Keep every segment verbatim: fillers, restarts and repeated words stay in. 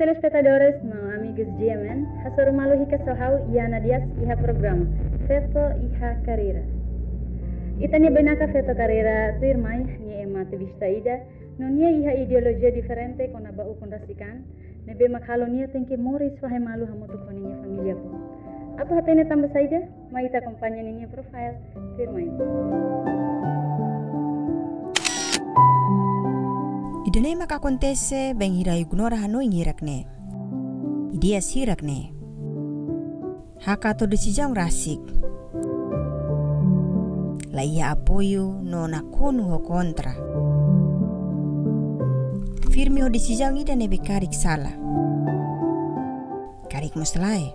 Telespetadores no amigos G M N, hasoru malu hikas ho ha'u Yana Dias iha programa Feto iha Karreira. Ita-nia bainaka Feto Karreira tuirmai nia ema ativista ida, no nia iha ideolojia diferente kona-ba ukun rasik an, ne'ebé mak halo nia tenke moris fahe malu hamutuk ho ninia família boot. Atu hatene tanba saida? Mai ita akompaña ninia profile tuirmai. Ida-ne'e mak akontese bainhira ignora hanoin hirak-ne'e. Ideia hirak-ne'e. Hakat ho desizaun rasik. La iha apoiu no nakonu ho kontra. Firme ho desizaun ida ne'ebé karik sala. Karik mós lae.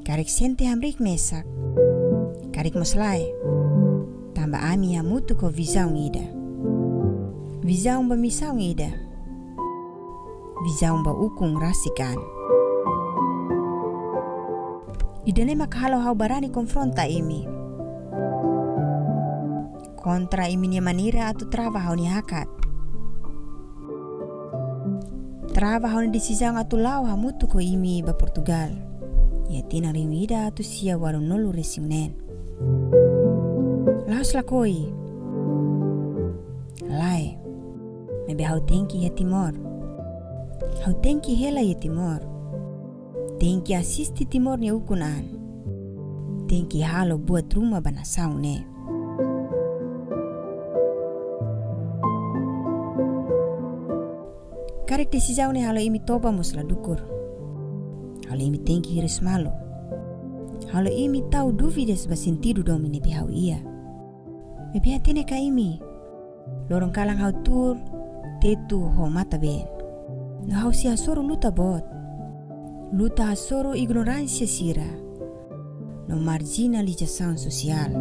Karik sente hamriik mesak. Karik mós lae. Tanba ami hamutuk ho vizaun ida. Vizaun ba misaun ida. Vizaun ba ukun rasik an. Ida-ne'e mak halo ha'u barani konfronta imi. Kontra imi-nia maneira atu trava ha'u-nia hakat. Trava ha'u-nia desizaun atu la'o hamutuk ho imi ba Portugal. Iha tinan rihun ida atus sia ualunulu resin neen. La'ós lakohi. Lae. Maibé ha'u tenke iha Timor. Ha'u tenke hela iha Timor. Tenke asiste Timor nia ukun an. Tenke halo buat ruma ba nasaun ne'e. Karik desizaun ne'e halo imi toba mós la dukur. Halo imi tenke hirus malu. Halo imi tau dúvidas ba sentidu domin ne'ebé ha'u iha. Maibé hatene ka imi. Loron kalan ha'u tuur tetu ho matan-been. No ha'u sei hasoru luta boot. Luta hasoru ignoránsia sira. No marjinalizasaun sosiál.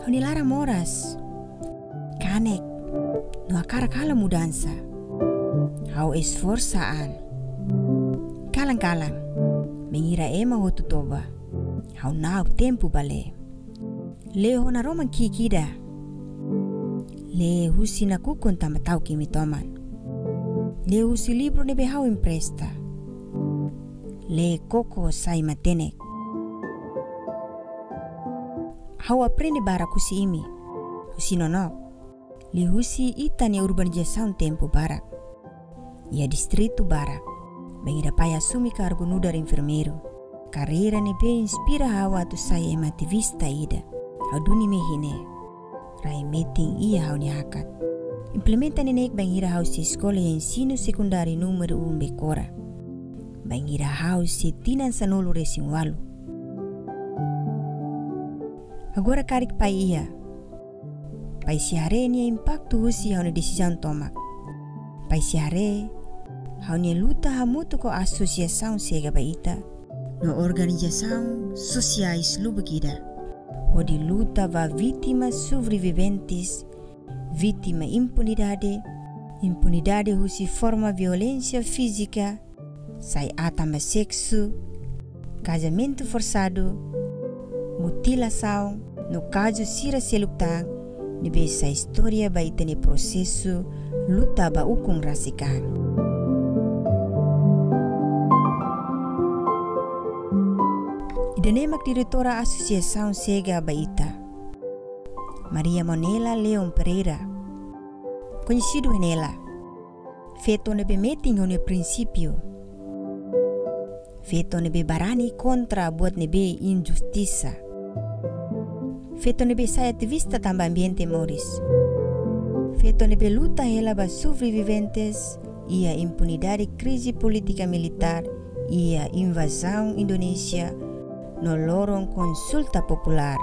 Ha'u-nia laran moras. Kanek. No hakarak halo mudansa. Ha'u esforsa an. Kalan-kalan. Bainhira ema hotu toba. Ha'u na'ok tempu ba lee. Lee ho naroman ki'ik ida. Lee husi nakukun tanba ta'uk imi toman. Lee husi livru ne'ebé ha'u empresta. Lee koko sai matenek. Ha'u aprende barak husi imi. Husi nonook. Liuhusi ita-nia urbanizasaun tempu barak. Iha distritu barak. Bainhira pai asume kargu nu'udar enfermeiru. Karreira ne'ebé inspira ha'u atu sai ema ativista ida. Ha'u duni mehi ne'e. Rai metin iha ha'u-nia hakat. Implementa neineik bainhira ha'u sei eskola iha ensinu sekundáriu númeru um Becora. Bainhira ha'u sei tinan sanulu resin ualu. Agora karik pai iha. Pai sei haree nia impaktu husi ha'u-nia desizaun tomak. Pai sei haree ha'u-nia luta hamutuk ho Asosiasaun Xega ba Ita no organizasaun sosiais lubuk ida hodi luta ba vítima sobreviventes, vítima impunidade, impunidade husi forma violénsia fízika, sai atan ba seksu, kazamentu forsadu, mutilasaun, no kazu sira seluk tan, ne'ebé sai istória ba ita-nia prosesu luta ba ukun rasik an. Ida-ne'e mak diretora Asosiasaun Xega ba Ita, Maria Monela Leon Pereira, koñesidu Nela. Feto ne'ebé metin ho nia prinsípiu. Feto ne'ebé barani kontra buat ne'ebé injustisa. Feto ne'ebé sai ativista tanba ambiente moris. Feto ne'ebé luta hela ba sobreviventes iha impunidade, krize polítika militár, iha invazaun Indonézia, no loron konsulta populár.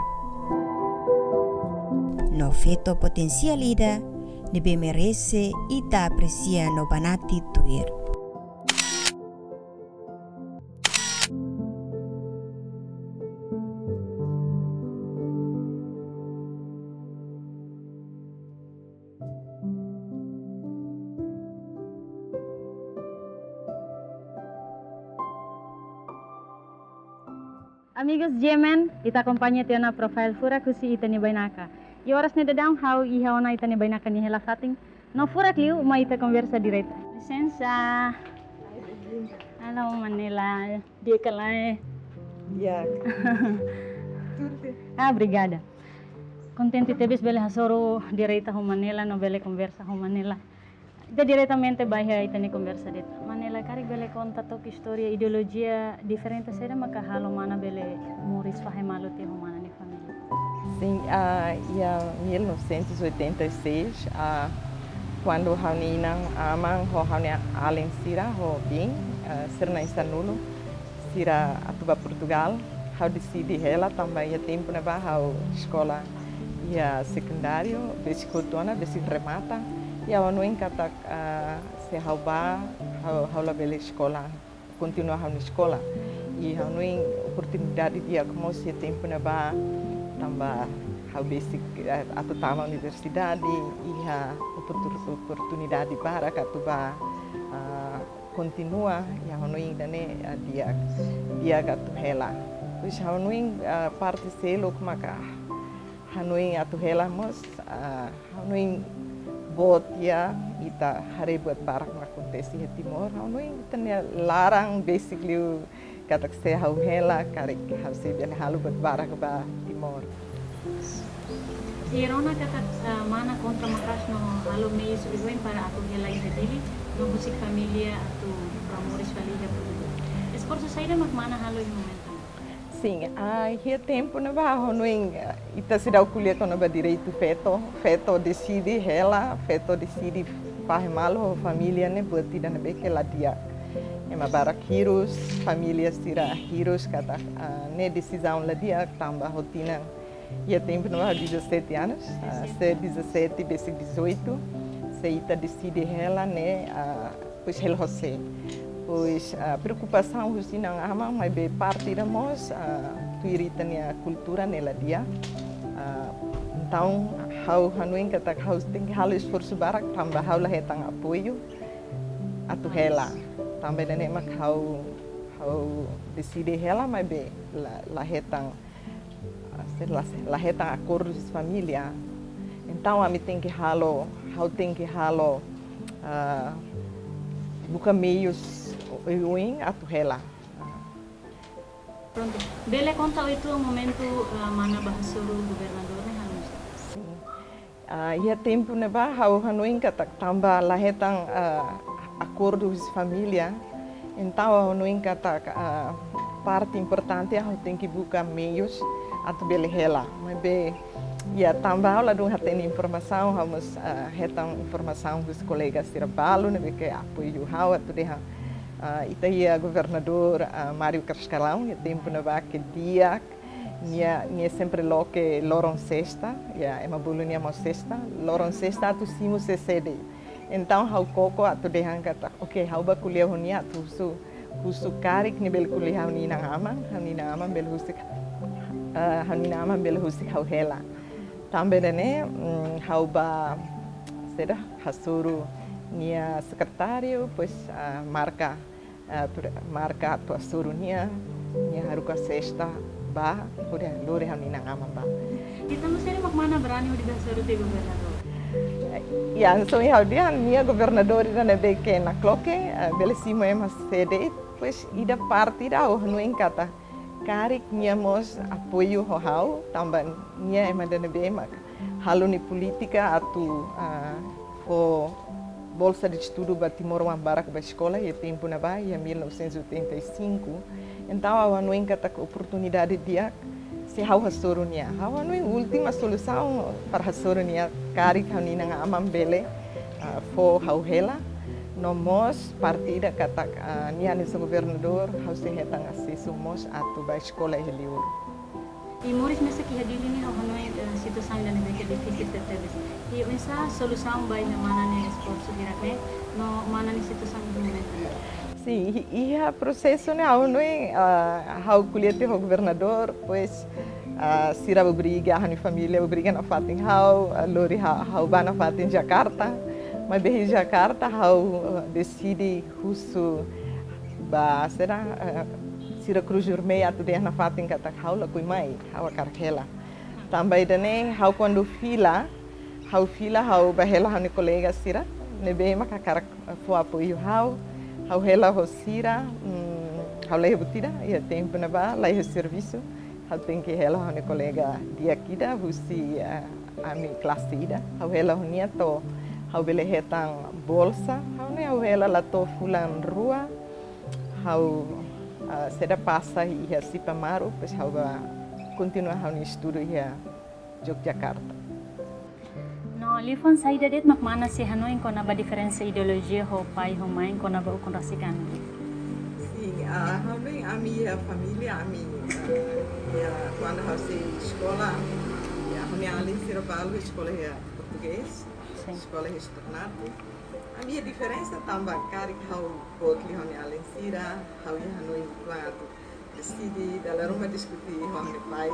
No feto potensiál ida ne'ebé merese ita apresia no banati tuir. Amigos G M N, ita akompaña tiha ona profile furak husi ita-nia bainaka. I oras ne'e daudaun ha'u iha ona ita-nia bainaka nia hela-fatin, No furak liu, mai ita konversa direta. Lisensa. Halo, Manela. Di'ak ka lae? Di'ak. Ah, obrigada. Kontente tebes bele hasoru direta ho Manela, no bele konversa ho Manela. Ita diretamente ba iha ita-nia konversa de'it. Manela, karik bele konta took istória, ideolojia diferente saida maka halo mana bele moris fahe malu tiha ho mana nia família? Sin, ah, iha mil novecentos e oitenta e seis, ah, kuandu ha'u-nia inan-aman ho ha'u-nia alin sira ho biin, ah, sira na'in sanulu, sira atu ba Portugal, ha'u deside hela tanba iha tempu ne'ebá ha'u eskola iha sekundáriu, besik hotu ona, besik remata, i ha'u hanoin katak, ah, se ha'u bá, ha'u, ha'u labele eskola, kontinua ha'u-nia eskola. I ha'u hanoin oportunidade di'ak mós iha tempu ne'ebá, tanba ha'u besik, eh, atu tama universidade, iha oportu-, oportunidade barak atu bá, ah, kontinua, i ha'u hanoin ida-ne'e, ah, di'ak, di'ak atu hela. Depois ha'u hanoin, ah, parte seluk maka hanoin atu hela mós, ah, ha'u hanoin boot iha ita haree buat barak mak akontese iha Timor. Ha'u hanoin ita-nia laran besik liu katak se ha'u hela, karik ha'u sei bele halo buat barak ba Timor. I rona katak, ah, mana kontra maka'as no halo meius oioin para atu hela iha Dili, no husik família atu ba moris fali iha Portugal. Esforsu saida mak mana halo iha momentu ne'e? Sin, ah, iha tempu ne'ebá ha'u hanoin, ah, ita seidauk ko'alia kona-ba direitu feto, feto deside hela, feto deside fahe malu ho família ne'e buat ida ne'ebé ke la di'ak. Ema barak hirus, família sira hirus katak, ah, ne'e desizaun la di'ak tanba ha'u-nia inan iha tempu ne'ebá dezassete anos, ah, se dezassete, besik dezoito, se ita deside hela ne'e, ah, depois hela ho sé. Depois, ah, preokupasaun husi inan-aman, maibé parte ida mós, ah, tuir ita-nia kultura ne'e la di'ak. Ah, entaun, ha'u hanoin katak ha'u tenke halo esforsu barak tanba ha'u la hetan apoiu atu hela. Tanba ida-ne'e mak ha'u, ha'u deside hela, maibé la, la hetan, ah, se la, la hetan akordu husi família. Entaun, ami tenke halo, ha'u tenke halo, ah, buka meius oioin atu hela. Prontu. Bele konta uitoan momentu, ah, mana bá hasoru governadór ne'e halo? Sin. Ah, iha tempu ne'ebá ha'u hanoin katak tanba la hetan, ah, akordu husi família. Entaun ha'u hanoin katak, ah, parte importante ha'u tenke buka meius atu bele hela. Maibé, iha tanba ha'u ladún hatene informasaun, ha'u mós, ah, hetan informasaun husi kolega sira balu ne'ebé ke apoiu ha'u atu dehan, ah, ita iha governadór, ah, Mário Cascalão, iha tempu ne'ebá ke di'ak, nia, nia sempre loke loron sesta, iha ema bolu nia mós sesta, loron sesta atu simu sé sé de'it. Entaun ha'u koko atu dehan katak, oke, ha'u bá ko'alia ho nia atu husu, husu karik nia bele ko'alia ho ha'u-nia inan-aman, ha'u-nia inan-aman bele husik, eh, ha'u-nia inan-aman bele husik ha'u hela. Tanba ida-ne'e, mm, ha'u bá, saida, hasoru nia sekretáriu, depois, ah, marka, ah, pre-, marka atu hasoru nia, nia haruka sesta bá, hodi lori ha'u-nia inan-aman bá. Entaun, saida mak mana berani hodi bá hasoru tiha governadór? Ya, entaun ha'u dehan nia governadór ida ne'ebé ke nakloke, ah, bele simu ema sé de'it, depois ida parte ida ha'u hanoin katak karik nia mós apoiu ho ha'u, tanba nia ema ida ne'ebé mak halo nia polítika atu, ah, fó bolsa de estudu ba timoroan barak bá eskola, iha tempu ne'ebá, iha mil novecentos e oitenta e cinco. Entaun, ha'u hanoin katak oportunidade di'ak, se ha'u hasoru nia. Ha'u hanoin última solusaun para hasoru nia, karik ha'u-nia inan-aman bele, ah, fó ha'u hela, no mós parte ida katak, ah, nia hanesan governadór, ha'u sei hetan asesu mós atu bá eskola iha li'ur. I moris mesak iha Dili ne'e ha'u hanoin, eh, situasaun ida ne'ebé ke difisil tebetebes. I oinsá solusaun ba iha mana nia esforsu hirak ne'e, no mana nia situasaun iha momentu ne'e? Sin, i-, iha prosesu ne'e ha'u hanoin, ah, ha'u ko'alia tiha ho governadór, depois, ah, sira obriga, ha'u-nia família obriga nafatin ha'u, ah, lori ha-, ha'u bá nafatin Jakarta. Maibé iha Jakarta ha'u, ah, deside husu ba, saida, eh, sira Cruz Vermelha atu dehan nafatin katak ha'u lakohi mai, ha'u hakarak hela. Tanba ida-ne'e, ha'u kuandu fila, Ha'u fila, ha'u bá hela ha'u-nia kolega sira ne'ebé mak hakarak fó apoiu ha'u. Ha'u hela ho sira, mm, ha'u laiha buat ida, iha tempu ne'ebá, laiha servisu. Ha'u tenke hela ha'u-nia kolega di'ak ida, husi, eh, ami klase ida. Ha'u hela ho nia to'o ha'u bele hetan bolsa. Ha'u ne'e ha'u hela la to'o fulan rua. Ha'u, ah, sei la pasa iha Sipamaru, depois ha'u bá kontinua ha'u-nia estudu iha Yogyakarta. No, liafuan saida de'it mak mana sei hanoin kona-ba diferensa ideolojia ho pai ho mãe kona-ba ukun rasik an? Sin, ah, ha'u hanoin ami iha família, ami, ah, iha kuandu ha'u sei eskola, iha ha'u-nia alin sira balu eskola iha portugés, sin, eskola iha Externato. Ami iha diferensa tanba karik ha'u boot liu ha'u-nia alin sira, ha'u iha hanoin kuandu deside, dala ruma diskute ho ha'u-nia pai.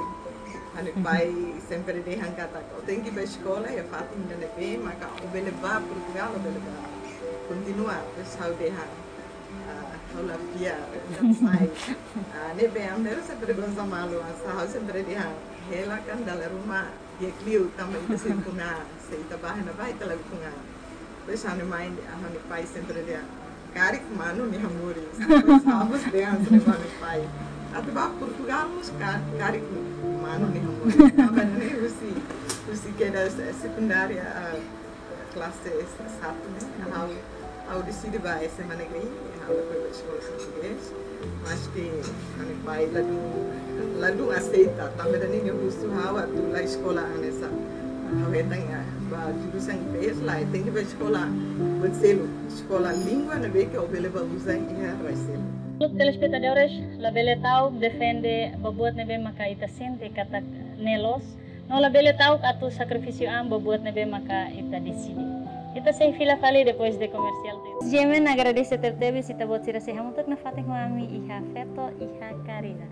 Ha'u-nia pai sempre dehan katak, ó tenke bá eskola iha fatin ida ne'ebé maka ó bele bá Portugal, ó bele bá kontinua. Depois ha'u dehan, ah, ha'u la fiar, katak sai. Ah, ne'ebé ami sempre goza malu, asa ha'u sempre dehan, hela kan dala ruma di'ak liu, tanba ita sei ukun an, se ita bá iha ne'ebá ita la ukun an. Depois ha'u-nia mãe, ha'u-nia pai sempre dehan, karik manu nia hamoris. Depois ha'u mós dehan hanesan ne'e ba ha'u-nia pai, atu bá Portugal mós ka-, karik manu nia hamoris. Tanba ne'e husi, husi kedas, eh, sekundária, ah, klase satu ne'e, ha'u, ha'u deside bá S M A Negeri, ha'u la koi bá eskola portugés. Maske ha'u-nia pai ladún, ladún aseita, tanba ida-ne'e nia husu ha'u atu la eskola hanesan. Ha'u hetan, ah, bá jurusan I P S lae, tenke bá eskola buat seluk, eskola língua ne'ebé ke ó bele bá uza iha rai seluk. Telespetadores, labele ta'uk defende ba buat ne'ebé maka ita sente katak ne'e loos, no labele ta'uk atu sakrifísiu an ba buat ne'ebé maka ita deside. Ita sei fila fali depois de komersiál. Jemen agradese tebetebes ita-boot sira sei hamutuk nafatin ho ami iha Feto iha Karida.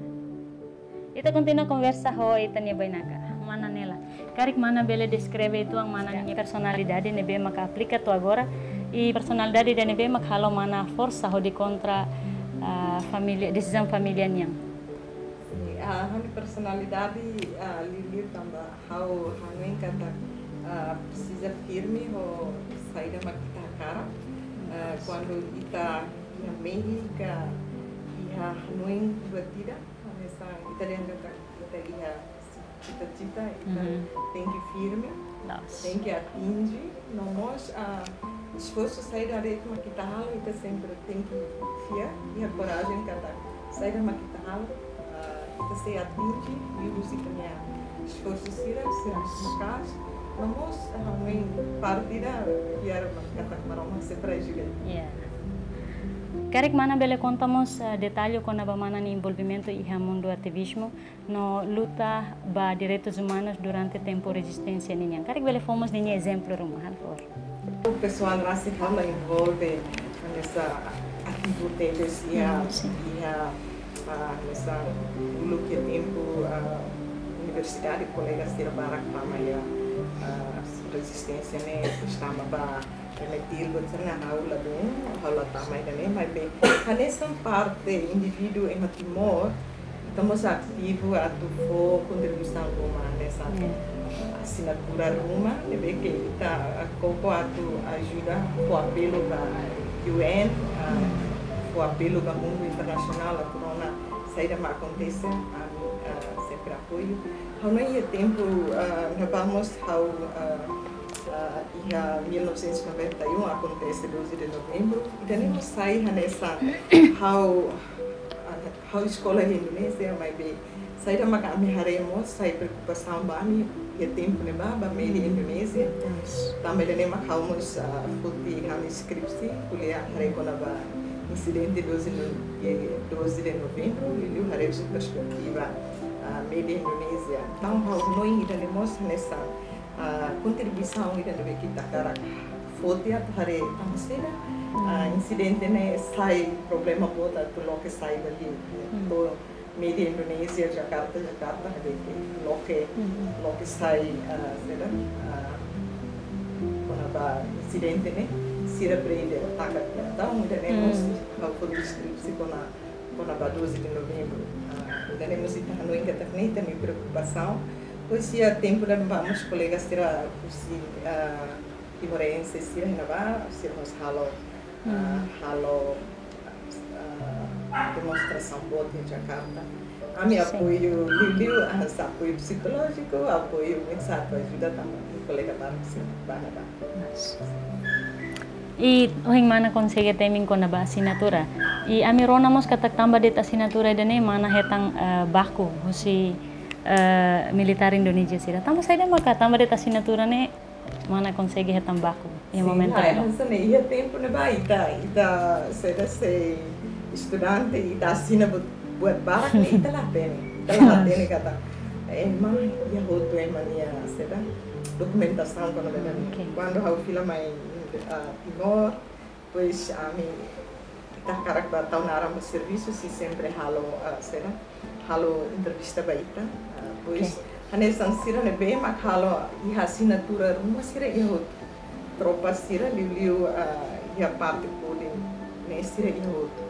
Ita kontinua konversa ho ita-nia bainaka, mana Nela. Karik mana bele deskreve uitoan mana nia personalidade ne'ebé maka aplika to'o agora, i personalidade ida ne'ebé maka halo mana forsa hodi kontra, ah, família, desizaun família nian. Sin, ah, ha'u-nia personalidade, ah, liuliu tanba ha'u hanoin katak, ah, presiza firme ho saida mak ita hakarak. Ah, kuandu ita iha mehi ka iha hanoin buat ida, hanesan ita dehan katak ita iha cita-cita, ita, mhm, tenke firme, loos, tenke atinje, no mós, ah, esforsu saida de'it mak ita halo, ita sempre tenke fiar, iha korajen katak saida mak ita halo, ah, ita sei atinje, liuhusi ita-nia esforsu sira, sira maka'as, no mós, ah, hanoin parte ida fiar katak Maromak sempre ajuda. Ya. Karik mana bele konta mós, ah, detalle kona-ba mana nia envolvimentu iha mundu ativizmu no luta ba direitus umanus durante tempu rezisténsia ninian. Karik bele fó mós ninia ezemplu ruma, halo favór. Pesoál rasik ha'u la envolve hanesan ativu tebes iha, mm, sin, iha, ah, hanesan uluk iha tempu, ah, universidade, kolega sira barak tama iha, ah, rezisténsia ne'e, tama ba remetir buat sira-ne'e, ha'u ladún, ha'u la tama ida-ne'e, maibé hanesan parte indivíduu ema Timor, ita mós ativu atu fó kontribuisaun ruma hanesan, ya, asinatura ruma, ne'ebé ke ita koko atu ajuda fó apelu ba U N, ah, ya, fó apelu ba mundu internasionál atu rona saida mak akontese, ami, ah, sempre apoiu. Ha'u hanoin iha tempu, ah, ne'ebá mós ha'u, ah, ah, iha mil novecentos e noventa e um akontese doze de novembro. Ida-ne'e mós sai hanesan ha'u, ah, ha'u eskola iha Indonézia, maibé saida mak ami haree mós sai preokupasaun ba ami iha tempu ne'ebá, ba média Indonézia. Tanba ida-ne'e mak ha'u mós, ah, foti ha'u-nia skripsi, ko'alia haree kona-ba insidente doze no, eh, doze de novembro, liuliu haree husi perspetiva, ah, média Indonézia. Entaun, ha'u hanoin ida-ne'e mós hanesan, ah, kontribuisaun ida ne'ebé ke ita hakarak foti atu haree tanba saida, ah, insidente ne'e sai problema boot atu loke sai ba li'ur. To'o média Indonézia, Jakarta, Jakarta, ne'ebé ke loke, loke sai, ah, saida, ah, kona-ba insidente ne'e, sira prende, taka tiha. Entaun, ida-ne'e mós ha'u foti skripsi kona, kona-ba doze de novembro. Ah, ida-ne'e mós ita hanoin katak ne'e ita-nia preokupasaun. Pois iha tempu ne'ebá mós kolega sira husi, ah, timorense sira iha ne'ebá, sira mós halo, ah, halo, ah, demonstrasaun boot iha Jakarta. Ami apoiu liuliu, ah, apoiu psikolójiku, apoiu mensajen ajuda tanba kolega barak sira ba ne'ebá. I ohin mana konsege temi kona-ba asinatura. I ami rona mós katak tanba de'it asinatura ida-ne'e mana hetan, eh, baku husi, eh, militár Indonézia sira. Tanba saida maka tanba de'it asinatura ne'e mana konsege hetan baku iha momentu ne'ebá. Hanesan ne'e, iha tempu ne'ebá ita, ita saida, se estudante, ita asina buat, buat barak ne'e ita la hatene. Ita la hatene katak ema iha hotu ema nia saida, dokumentasaun kona-ba ida-ne'e. Kuandu ha'u fila mai, ah, Timor, pois ami, ita hakarak ba tau naran ba servisu, sira sempre halo, ah, saida, halo entrevista ba ita. Ah, pois hanesan sira ne'ebé mak halo iha asinatura ruma sira iha hotu. Tropa sira liuliu, ah, iha parte koordenasaun sira iha hotu.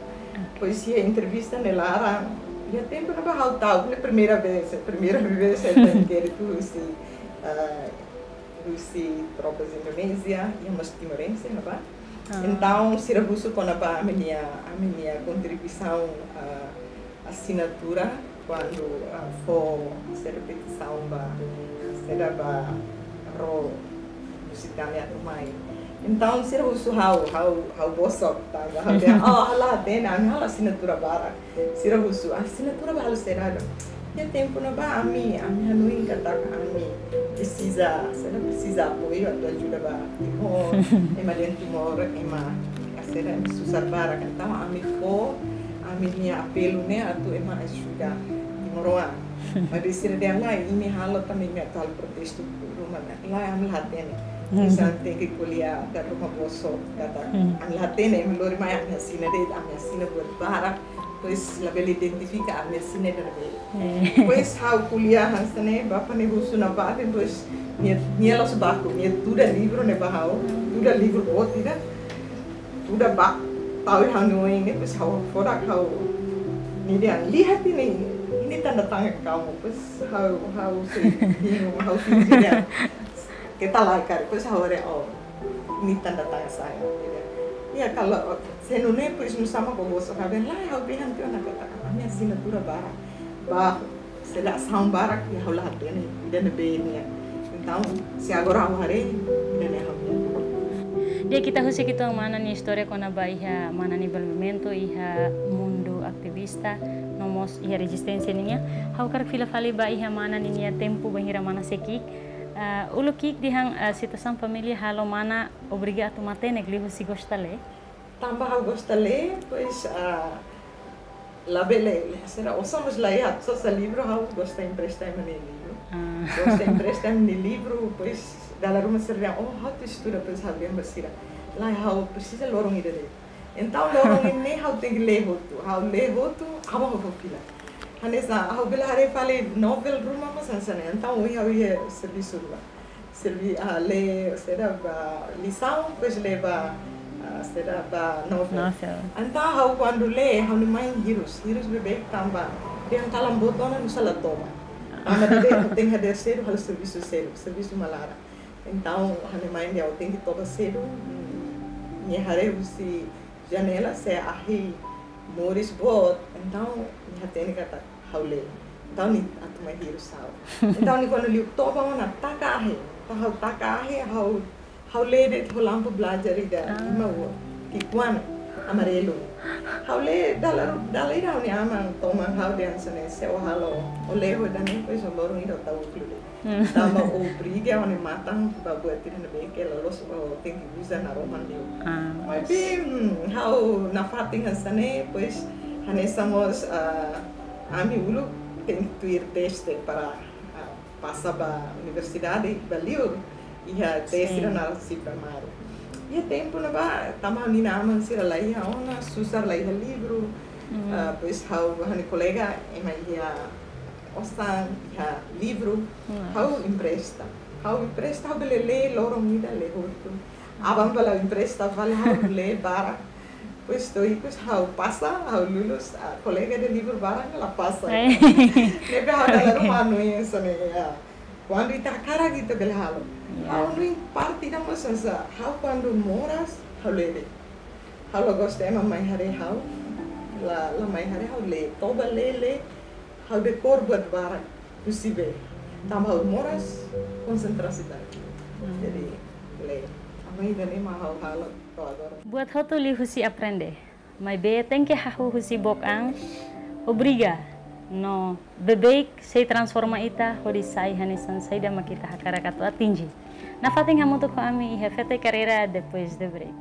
Pois iha entrevista ne'e laran, iha tempu ne'ebá ha'u ta'uk, ne'e primeira vez, primeira vez ha'u inkéritu husi, ah, husi tropas Indonézia, iha mós timorense ne'ebá. Entaun sira husu kona-ba ami-nia, ami-nia kontribuisaun, ah, asinatura kuandu, ah, fó saida, petisaun ba, saida, ba ró lusitania atu mai. Entaun sira husu ha'u, ha'u, ha'u bosok, tanba ha'u dehan, oh, ha'u la hatene, ami halo asinatura barak. Sira husu, ah, asinatura ba halo saida? Iha tempu ne'ebá ami, ami hanoin katak ami presiza, saida, presiza apoiu atu ajuda ba Timor, ema dehan Timor, ema, saida, ema susar barak. Entaun ami fó ami-nia apelu ne'e atu ema ajuda timoroan. Maibé sira dehan lae, imi halo tanba imi atu halo protestu ruma ne'e. Lae, ami la hatene. Pois ami tenke ko'alia dala ruma bosok katak ami la hatene, imi lori mai ami asina de'it, ami asina buat barak. Pois labele identifika ami asina ida-ne'ebé. Pois ha'u ko'alia hanesan ne'e, bapa ne'e husu nafatin, pois nia, nia la'ós baku, nia tuda livru ne'e ba ha'u, tuda livru boot ida, tuda ba, tau iha ha'u-nia oin ne'e, pois ha'u hakfodak, ha'u, nia dehan lihat ini, ini tanda tangan kamu, pois ha'u, ha'u sei bingung, ha'u sei dehan, keta lai karik, pois ha'u haree, oh, ini tanda tangan saya. Iya, kalau se nune'e, pois nusá mak ó bosok, ha'u dehan lae, ha'u dehan tiha ona katak ami asinatura barak. Ba, saida, asaun barak, ya ha'u la hatene ida-ne'ebé nian. Entaun, se agora ha'u haree, ida-ne'e ha'u-nia. Di'ak, ita husik uitoan mana nia istória kona-ba iha mana nia envolvimentu iha mundu ativista, no mós iha rezisténsia nian. Ha'u hakarak fila fali ba iha mana ninia tempu bainhira mana sei ki'ik. Ah, uluk ki'ik dehan, ah, situasaun família halo mana obriga atu matenek liuhusi gosta lee? Tanba ha'u gosta lee, pois, ah, labele, saida, osan mós la iha, só sa livru, ha'u gosta empresta ema nia livru. Ah. Gosta empresta ema nia livru, pois, dala ruma sira dehan, oh, ha'u atu estuda, pois, ha'u dehan ba sira. Lae, ha'u presiza loron ida de'it. Entaun, loron ne'e ha'u tenke lee hotu, ha'u lee hotu, aban ha'u fó fila. Hanesan, ha'u bele haree fali novel ruma mós hanesan ne'e. Entaun, ohin ha'u iha servisu rua. Servi, ah, lee, saida, ba lisaun, depois lee ba, ah, saida, ba novel. Novel. Entaun, ha'u kuandu lee, ha'u-nia main hirus, hirus beibeik tanba dehan kalan boot ona nusá la toba. Tanba dehan ha'u tenke hadeer sedu, halo servisu sedu, servisu mak laran. Entaun, ha'u-nia main dehan ha'u tenke toba sedu, mm, nia haree husi janela se ahi moris boot, entaun nia hatene katak ha'u lee. Entaun nia atu mai hirus ha'u. Entaun nia kuandu liu toba ona taka ahi. Entaun ha'u taka ahi, ha'u, ha'u lee de'it ho lampu blajar ida, ah, lima watt, ki'ikoan, amarelu. Ha'u lee dala, dala ida ha'u-nia aman toman ha'u dehan hanesan ne'e, se ó halo, ó lee ho ida-ne'e, depois ó loron ida ó tau uklu de'it. Hmm. Tanba obriga ó-nia matan ba buat ida ne'ebé ke la loos, ó tenke uza naroman liu. Ah. Maibé, hmm, ha'u nafatin hanesan ne'e, depois, hanesan mós, ah, ami uluk tenke tuir teste para, ah, pasa ba universidade, ba liur, iha teste, sin, ida naran SIPEMARU. Iha tempu ne'ebá, tanba ha'u-nia aman sira la iha ona, susar la iha livru, hmm, ah, depois ha'u, ha'u-nia kolega, ema iha osan, iha livru, hmm, ha'u empresta. Ha'u empresta, ha'u bele lee loron ida lee hotu. Aban bele empresta fali, ha'u lee barak. Depois to'o ikus ha'u pasa, ha'u lulus, ah, kolega ida livru barak la pasa. Eh. Ne'ebé ha'u dala ruma hanoin hanesan ne'e, ya. Kuandu ita hakarak ita bele halo. Ya. Ha'u-nia parte ida mós hanesan, ha'u kuandu moras, ha'u lele. Ha'u la gosta ema mai haree ha'u, la, la mai haree ha'u, lele. Toba lele, ha'u dekór buat barak, husi bee. Tanba ha'u moras, konsentrasi barak. Hmm. Jadi, lele. Tanba ida-ne'e mak ha'u halo to'o agora. Buat hotu liuhusi aprende. Maibé tenke hahú husi book an, obriga, no beibeik sei transforma ita hodi sai hanesan saida mak ita hakarak atu atinji. Nafatin hamutuk ho ami iha Feto i Karreira depois de break.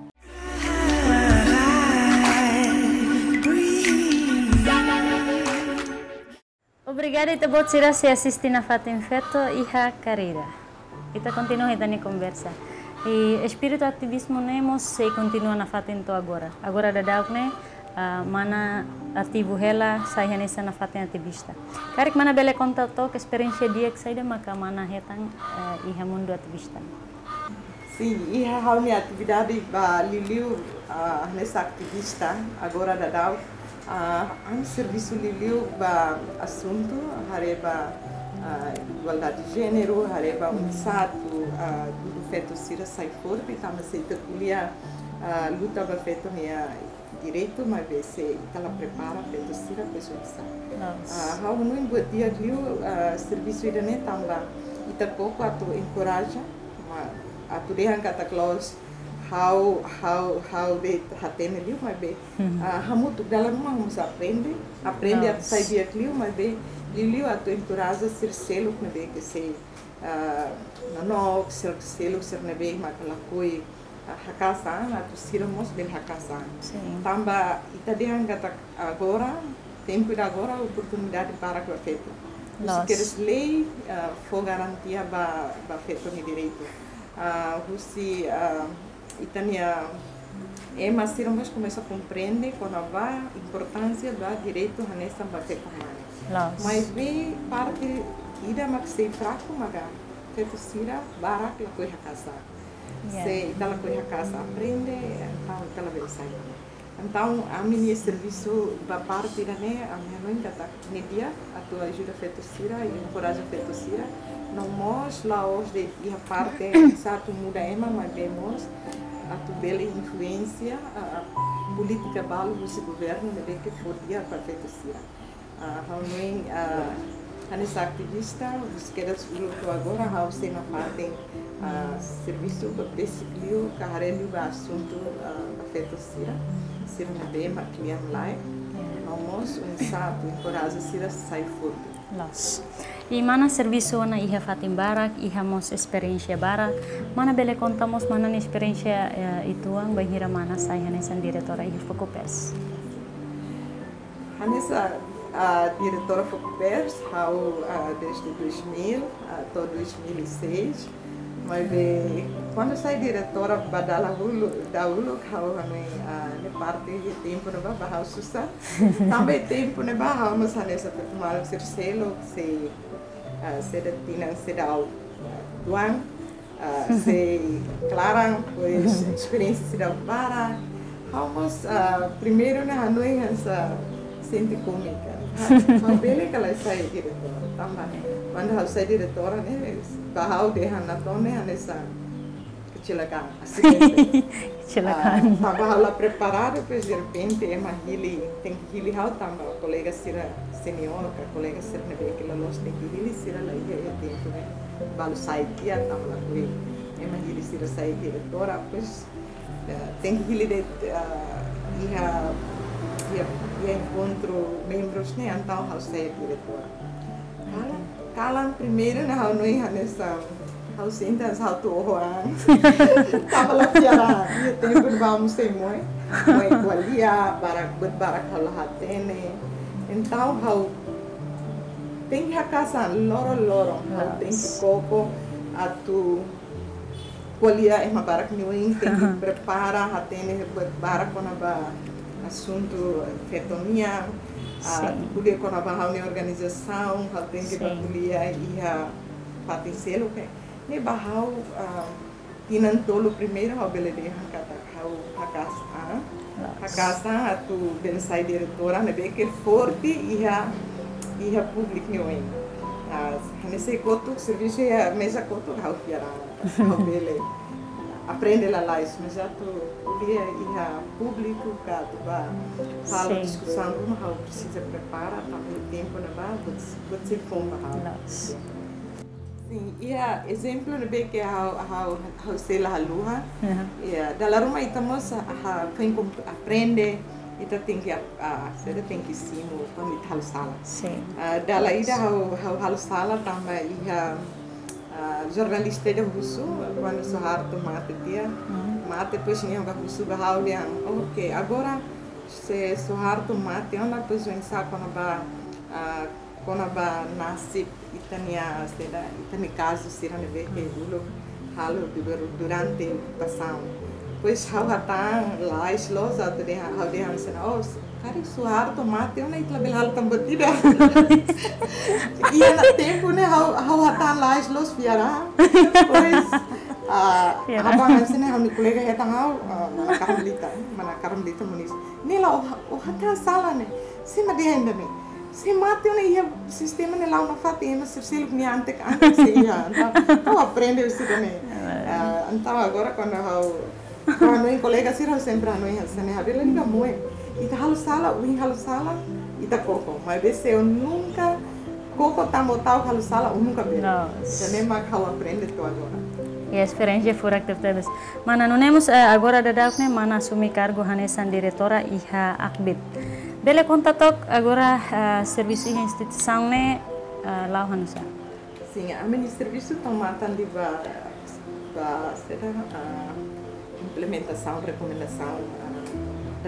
Obrigada ita-boot sira sei asiste Nafatin Feto i Karreira. Ita kontinua ita-nia konversa. I espíritu ativizmu ne'e mós sei kontinua nafatin to'o agora. Agora daudauk ne'e, ah, mana ativu hela sai hanesan nafatin ativista. Karik mana bele konta took esperiénsia di'ak saida maka mana hetan, eh, iha mundu ativista? Sin, iha ha'u-nia atividade ba liuliu, ah, hanesan ativista, agora daudauk, ah, ami servisu liuliu ba asuntu, haree ba, ah, igualdade de jéneru, haree ba oinsá atu, ah, dudu feto sira sai forte, tanba se ita ko'alia, ah, luta ba feto nia direitu, maibé se ita la prepara feto sira, pois oinsá. Loos. Ah, ha'u hanoin buat di'ak liu, ah, servisu ida-ne'e tanba ita koko atu enkoraja, ma atu dehan katak loos, ha'u, ha'u, ha'u de'it hatene liu, maibé, Mhm. ah, hamutuk dala ruma mós aprende, aprende atu Loos. sai di'ak liu, maibé liuliu atu enkoraja sira seluk ne'ebé ke sei, ah, nonook, sira seluk sira ne'ebé maka lakohi, ah, haka'as an, atu sira mós bele haka'as an. Sin. Tanba ita dehan katak agora, tempu ida agora, oportunidade barak ba feto. Husi Loos. kedas lei, ah, fó garantia ba, ba feto nia direitu. Ah, husi, ah, ita-nia ema sira mós komesa komprende kona-ba importánsia ba direitu hanesan ba feto mane. Loos. Maibé parte ida mak sei fraku maka feto sira barak lakohi haka'as an. Ya. Se ita lakohi haka'as an, aprende, entaun ita labele sai. Entaun, ami-nia servisu ba parte ida-ne'e, ami hanoin katak ne'e di'ak atu ajuda feto sira, i enkoraja feto sira. No mós la'ós de'it iha parte oinsá atu muda ema, maibé mós atu bele influénsia, ah, polítika balu husi governu ne'ebé ke fó di'ak ba feto sira. Ah, ha'u hanoin, ah, hanesan ativista, husi kedas uluk to'o agora, ha'u sei nafatin, ah, servisu ba besik liu, ka haree liu ba asuntu, ah, ba feto sira, sira ne'ebé mak kle'an lai, no mós oinsá atu enkoraja sira sai forte. Loos. I mana servisu ona iha fatin barak, iha mós esperiénsia barak, mana bele konta mós mana nia esperiénsia, eh, uitoan, bainhira mana sai hanesan diretora iha Fokupers? Hanesan, ah, diretora Fokupers, ha'u, ah, desde dois mil, ah, to'o dois mil e seis. Maibé, kuandu sai diretora ba dahuluk, dahuluk ha'u hanoin, ah, ne'e parte iha tempu ne'ebá ba ha'u susar. Tanba tempu ne'ebá ha'u mós hanesan feto maluk sira seluk, sei, ah, sei dehan tinan seidauk, ah, tuan. Ah, sei klaran, pois, esperiénsia seidauk barak. Ha'u mós, ah, primeiru ne'e hanoin hanesan sente kómika. Ah, ha'u bele ka lae sai diretora. Tanba, kuandu ha'u sai diretora ne'e, ba ha'u dehan natoon ne'e hanesan kecelakaan, asidente. Kecelakaan. Ah, tanba ha'u la preparadu, pois, derrepente, ema hili, tenke hili ha'u tanba kolega sira seniór, ka kolega sira ne'ebé ke la loos tenke hili, sira la iha, iha tempu ne'e. Balu sai tiha, tanba lakohi ema hili sira sai diretora, pois, eh, tenke hili de'it, eh, iha, iha, iha enkontru membrus ne'e, entaun ha'u sai diretora. Kalan, kalan primeiru ne'e ha'u hanoin hanesan, ha'u sente hanesan ha'u atu oho an. Tanba la fiar an. Iha tempu ne'ebá ha'u mós sei moe. Moe ko'alia, barak, buat barak ha'u la hatene. Entaun ha'u tenke haka'as an loron-loron. Ha'u tenke koko atu ko'alia ema barak nia oin, tenke prepara, hatene buat barak kona-ba asuntu feto nian. Ah, Sin. ko'alia kona-ba ha'u-nia organizasaun, ha'u tenke Sin. ko'alia iha fatin seluk ne'e. Ne'e ba ha'u, ah, tinan tolu primeiru ha'u bele dehan katak ha'u haka'as an. Loos. Haka'as an atu bele sai diretora ne'ebé ke forte iha, iha públiku nia oin. Ah, hanesan kotuk, servisu iha meza kotuk, ha'u fiar an, ha'u bele aprende lalais, mas atu ko'alia iha públiku ka atu ba halo Sin. diskusaun ruma, ha'u presiza prepara, tanba tempu ne'ebá, buat, buat sei foun ba ha'u. Loos. Sin, iha ezemplu ne'ebé ke ha'u, ha'u, ha'u sei la haluha. Aha. Ya, dala ruma ita mós ha, ha, foin kom-, aprende, ita tenke ap-, ah, ita tenke simu, kuandu ita halo sala. Sin. Ah, dala ida ha'u, ha'u halo sala tanba iha, ah, jornalista ida husu, kuandu Suharto mate tiha. Hmm. Mate, depois nia ba husu ba ha'u dehan, "Oke, agora se Suharto mate ona, depois oinsá kona-ba, ah, kona-ba nasib ita-nia, saida, ita-nia kazu sira ne'ebé ke uluk halo dur-, durante okupasaun." Depois ha'u hatán lalais loos, atu dehan, ha'u dehan hanesan ne'e, "Oh, karik Suharto mate ona, ita labele halo tan buat ida." Iha ne'e tempu ne'e ha'u, ha'u hatán lalais loos, fiar an. Depois, ah, Fiar an. aban hanesan ne'e ha'u-nia kolega hetan ha'u, ah, mana Carmelita, mana Carmelita Muniz. "Nela, ó ha-, ó hatán sala ne'e. Sé mak dehan ida-ne'e? Se mate ona iha sistema ne'e la'o nafatin, ema sira seluk nia antek-antek sei iha." Entaun, ha'u aprende husi ida-ne'e. Ah. Ah, entaun agora kuandu ha'u, kuandu ha'u-nia kolega sira, ha'u sempre hanoin hanesan ne'e, ha'u dehan labele moe. Ita halo sala, oin halo sala, ita koko. Maibé se ó nunka koko tanba ó ta'uk halo sala, ó nunka bele. Loos. Ida-ne'e mak ha'u aprende to'o agora. Ya, esperiénsia furak tebetebes. Mana, nune'e mós, eh, agora daudauk ne'e mana asume kargu hanesan diretora iha Akbit. Bele konta took agora, eh, servisu iha instituisaun ne'e, eh, la'o hanesan? Sin, ami-nia servisu tau matan liu ba, ba, saida, ah, implementasaun rekomendasaun, ah,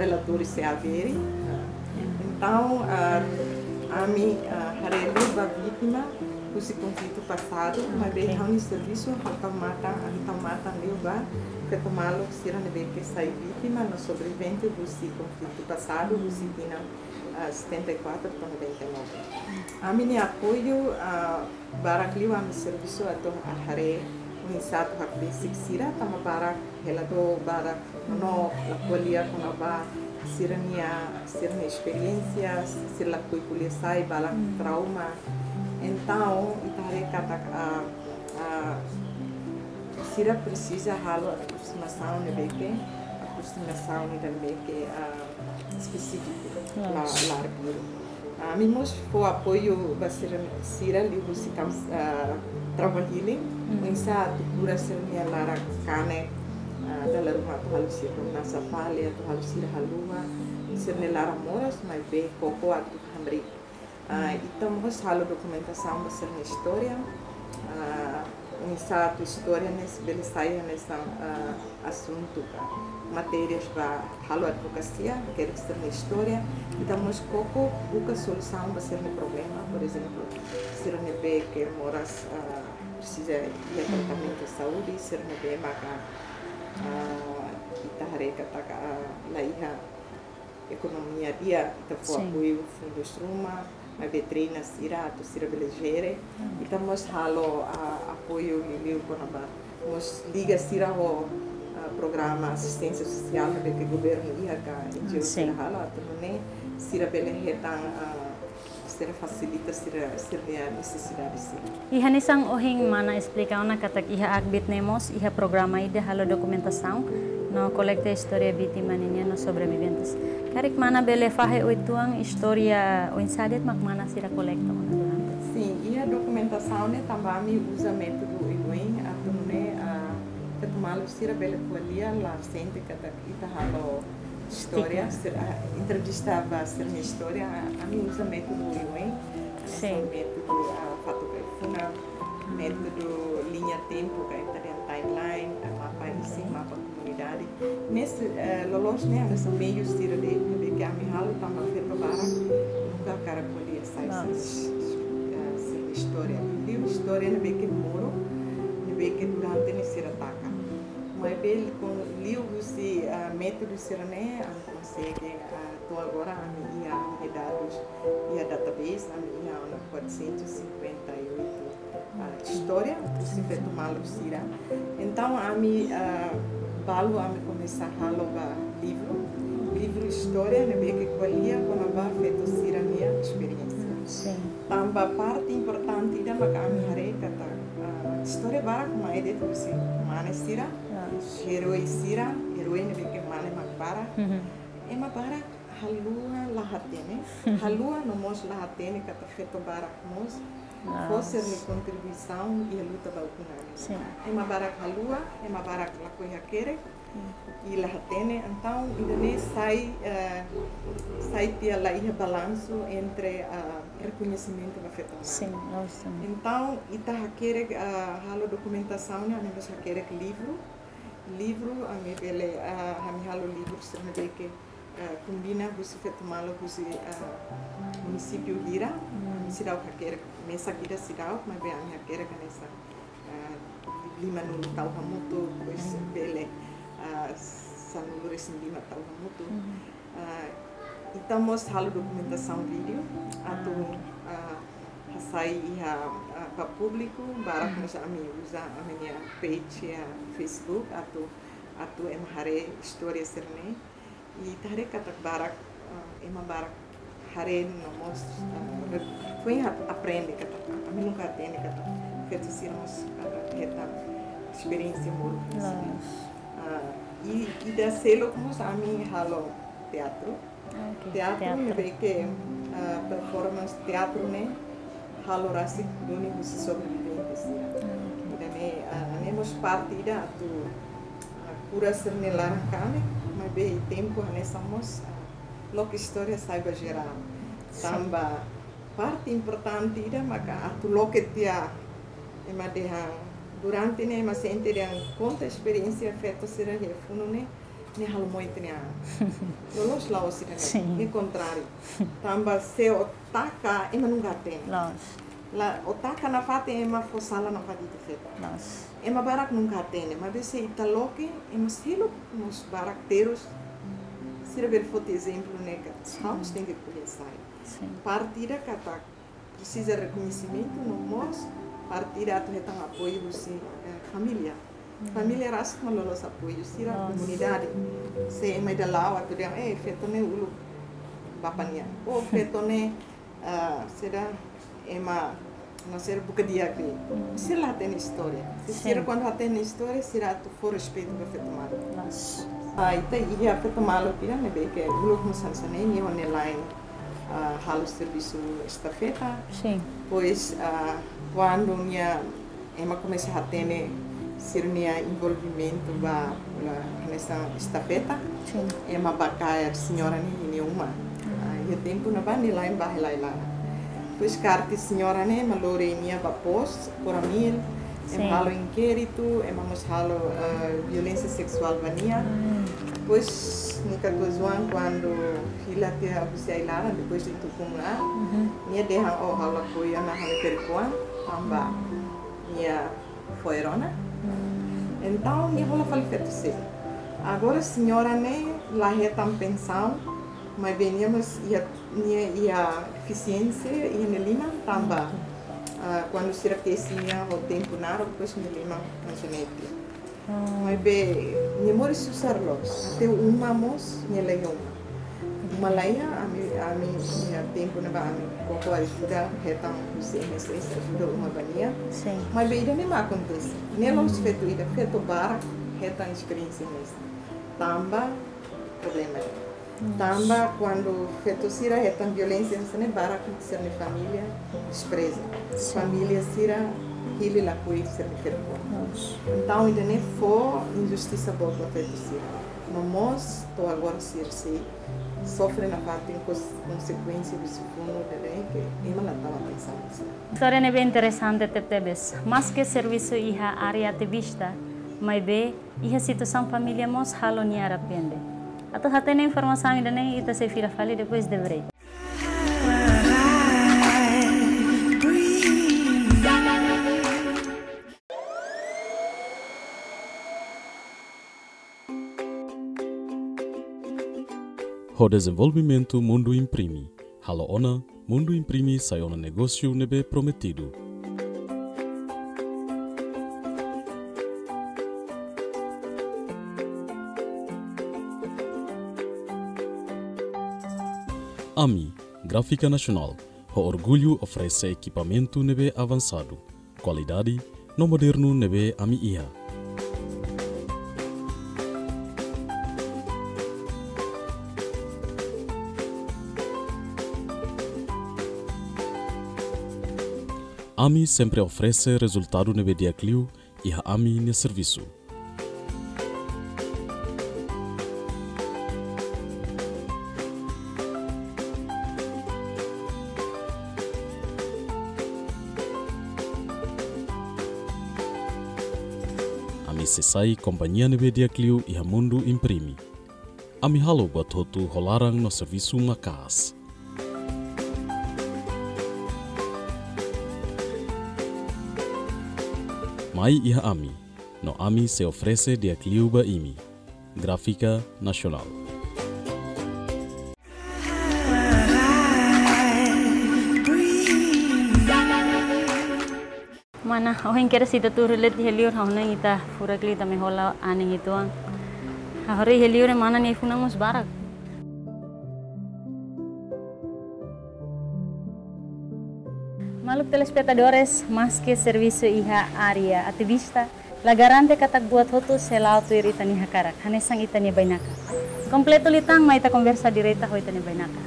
relatóriu C A V R. Ah, entaun, ah, ami, ah, haree liu ba vítima husi konflitu pasadu, maibé Ok. ha'u-nia servisu ha'u tau matan, ami tau matan liu ba feto maluk sira ne'ebé ke sai vítima no sobrevivente husi konflitu pasadu, husi tinan, ah, setenta e quatro to'o noventa e nove. Ami-nia apoiu, ah, barak liu ami servisu atu haree oinsá atu hakbesik sira, tanba barak hela dook, barak no la ko'alia kona-ba sira-nia, sira-nia esperiénsia, sira lakohi ko'alia sai, barak Hmm. trauma. Entaun, ita haree katak, ah, ah, sira presiza halo aprosimasaun ne'ebé ke, aprosimasaun ida ne'ebé ke, ah, espesífiku, Yes. la, largu. Ah, ami mós fó apoiu ba sira, sira liuhusi kam-, ah, trauma healing, Mm. oinsá atu kura sira-nia laran kanek, ah, dala ruma atu halo sira nasa fali, atu halo sira haluha, sira-nia laran moras, maibé koko atu hamriik. Ah, ita mós halo dokumentasaun ba sira-nia istória, ah, oinsá atu istória ne'e bele sai hanesan, ah, asuntu ka matéria ba halo advokasia, hakerek sira-nia istória. Ita mós koko buka solusaun ba sira-nia problema, por ezemplu, sira ne'ebé ke moras, ah, presiza iha Hmm. tratamentu saúde, sira ne'ebé maka, ah, ita haree katak, ah, la iha ekonomia di'ak, ita fó Sin. apoiu fundus ruma, maibé treina sira atu sira bele jere. Hmm. Ita mós halo, ah, apoiu liuliu kona-ba, mós liga sira ho, ah, programa asisténsia sosiál ne'ebé ke governu iha ka N G O Sin. sira halo, atu nune'e sira bele hetan, ah, sira fasilita sira, sira-nia nesesidade sira. I hanesan ohin mana esplika ona katak iha Akbit ne'e mós iha programa ida halo dokumentasaun no kolekta istória vítima ninian no sobreviventes. Karik mana bele fahe uitoan istória oinsá de'it mak mana sira kolekta ona durante? Sin, iha dokumentasaun ne'e tanba ami uza métodu oioin atu nune'e, ah, feto maluk sira bele ko'alia la sente katak ita halo istória, Stigma. sira, ah, entrevista ba sira-nia istória, ah, ami uza métodu oioin, Sin. hanesan métodu, ah, fatuk ai-funan, métodu liña tempu, ka ita dehan timeline, ah, mapa isin, mapa komunidade. Ne'e, eh, loloos ne'e hanesan meiu sira de'it, ne'ebé ke ami halo tanba feto barak nunka hakarak ko'alia sai Loos. sira, eh, sira-nia istória. Liu istória ne'ebé ke moru, ne'ebé ke durante ne'e sira taka. Maibé liuhusi, ah, métodu sira-ne'e, ami konsege, ah, to'o agora ami iha, ami-nia dadus iha database, ami iha ona quatrocentos e cinquenta e oito, ah, istória husi feto maluk sira. Entaun, ami, ah, balu ami komesa halo ba livru, livru istória ne'ebé ke ko'alia kona-ba feto sira-nia esperiénsia. Sin. Tanba parte importante ida maka ami haree katak, ah, istória barak mai de'it husi mane sira, herói sira, herói ne'ebé ke mane mak barak. Ema barak haluha la hatene, haluha no mós la hatene katak feto barak mós fó sira-nia kontribuisaun iha luta ba ukun-an. Ema barak haluha, ema barak lakohi hakerek, i la hatene, entaun ida-ne'e sai, eh, sai tiha la iha balansu entre, ah, rekoñesimentu ba feto mane. Entaun ita hakerek, ah, halo dokumentasaun ne'e, ami mós hakerek livru. Livru, ami bele, ah, ami halo livru sira ne'ebé ke, ah, kombina husi feto malu husi, ah, munisípiu hira. Ami seidauk hakerek mesak ida seidauk, maibé ami hakerek hanesan, ah, lima-nulu tau hamutuk, depois bele, ah, sanulu-resin-lima tau hamutuk. Ah, ita mós halo dokumentasaun vídeo atu, ah, hasai iha, ah, ba públiku, barak mós ami uza ami-nia page iha Facebook atu, atu ema haree istória sira-ne'e. I ita haree katak barak, ah, ema barak haree no mós, ah, re-, foin aprende katak, ami nunka hatene katak feto sira mós, ah, hetan esperiénsia moruk. Ah, i, i ida seluk mós ami halo teatru. Teatru ne'ebé ke, ah, performance teatru ne'e halo rasik duni husi sobrevivente sira. Ida-ne'e, ah, ne'e mós parte ida atu, ah, kura sira-nia laran kanek, maibé iha tempu hanesan mós, ah, loke istória sai ba jerál. Tanba parte importante ida maka atu loke tiha, ema dehan durante ne'e ema sente dehan konta esperiénsia feto sira iha funu ne'e, ne'e halo moe tiha ona. Loloos la'ós ida-ne'e, ne'e kontráriu. Tanba se ó taka, ema nunka hatene. La, ó taka nafatin ema fó sala nafatin ita feto. Ema barak nunka hatene, maibé se ita loke, ema seluk mós barak terus, sira bele foti ezemplu ne'e katak ha'u mós tenke ko'alia sai. Parte ida katak presiza rekoñesimentu no mós parte ida atu hetan apoiu husi, eh, família. Família rasik mak loloos apoiu, sira komunidade. Se ema ida la'o atu dehan, eh, feto ne'e uluk bapa nian. Ou feto ne'e, ah, sira ema, no sira buka di'ak de'it. Sira la hatene istória. Se sira kuandu hatene istória, sira atu fó respeitu ba feto malu. Ah, ita iha feto malu ida ne'ebé ke uluk mós hanesan ne'e, nia ho nia la'en, ah, halo servisu estafeta. Depois, ah, kuandu nia ema komesa hatene sira-nia envolvimentu ba, ba hanesan estafeta. Ema bá kaer señora ne'e iha nia uma. Ah, iha tempu ne'ebá nia la'en bá hela iha laran. Depois kaer tiha señora ne'e, ema lori nia ba pos, Coramil, ema halo inkéritu, ema mós halo, eh, violénsia seksuál ba nia. Depois, nia katuas-oan kuandu fila tiha husi ai-laran, depois de Tucumã, nia dehan, oh, ha'u lakohi ona ha'u-nia ferik-oan, tanba nia fo'er ona. Entaun, nia hola fali feto seluk. Agora, señora ne'e la hetan pensaun, maibé nia mós iha, nia iha defisiénsia iha nia liman tanba, ah, kuandu sira kesi nia ho tempu naruk, depois nia liman hanesan ne'e tiha. Maibé nia moris susar loos, até uma mós nia la iha uma. Uma la iha, ami, ami iha tempu ne'ebá ami koko ajuda hetan husi M S S ajuda uma ba nia. Maibé ida-ne'e mak akontese. Ne'e la'ós feto ida, feto barak hetan esperiénsia hanesan ne'e. Tanba problema. Tanba kuandu feto sira hetan violénsia hanesan ne'e barak sira-nia família despreza. Família sira hili lakohi sira-nia ferik-oan. Entaun, ida-ne'e fó injustisa boot ba feto sira. No mós, to'o agora sira sei sofre nafatin kons-, konsekuénsia husi funu ne'ebé ke ema la tau atensaun ba sira. Istória ne'ebé interesante tebetebes. Maske servisu iha área ativista, maibé iha situasaun família mós halo nia arrepende. Atu hatene informasaun ida-ne'e ita sei fila fali depois de break. Ho dezenvolvimentu Mundu Imprime. Halo ona, Mundu Imprime sai ona negósiu ne'ebé prometidu. Ami, Gráfika Nasionál, ho orgullu oferese ekipamentu ne'ebé avansadu, kualidade no modernu ne'ebé ami iha. Ami sempre oferese rezultadu ne'ebé di'ak liu iha ami-nia servisu. Ami sei sai kompañia ne'ebé di'ak liu iha mundu imprime. Ami halo buat hotu ho laran no servisu maka'as. Mai iha ami, no ami sei oferese di'ak liu ba imi. Gráfica Nacional. Mana, ohin kedas ita tuur leti iha liur, ha'u hanoin ita furak liu ita mai hola anin uitoan. Ha'u haree iha liur mana nia funan mós barak. Maluk telespetadores, maske servisu iha área ativista, la garante katak buat hotu sei la'o tuir ita-nia hakarak, hanesan ita-nia bainaka. Kompletu liután mai ita konversa direta ho ita-nia bainaka.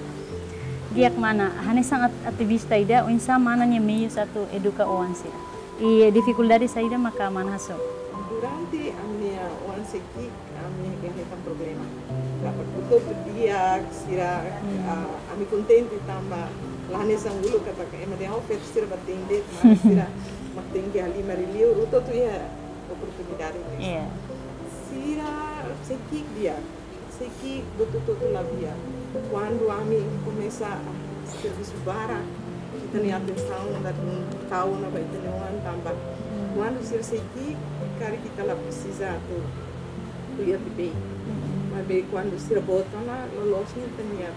Di'ak mana, hanesan at-, ativista ida, oinsá mana nia meius atu eduka oan sira? I difikuldade saida maka mana hasoru? Durante ami-nia oan sei ki'ik, ami la hetan problema. Dapat buat hotu di'ak, sira, ah, ami kontente tanba la hanesan uluk katak ema dehan, "Oh, feto sira bá tende, mana sira mak tenke halimar liu." Hotu-hotu iha oportunidade ne'e. Iya. Sira sei ki'ik di'ak, sei ki'ik buat hotu-hotu la di'ak. Kuandu ami komesa servisu barak, ita-nia atensaun ladún tau ona ba ita-nia oan tanba. Hmm. Kuandu sira sei ki'ik, karik ita la presiza atu ko'alia beibeik. Hmm. Maibé kuandu sira boot ona, loloos ne'e ita-nia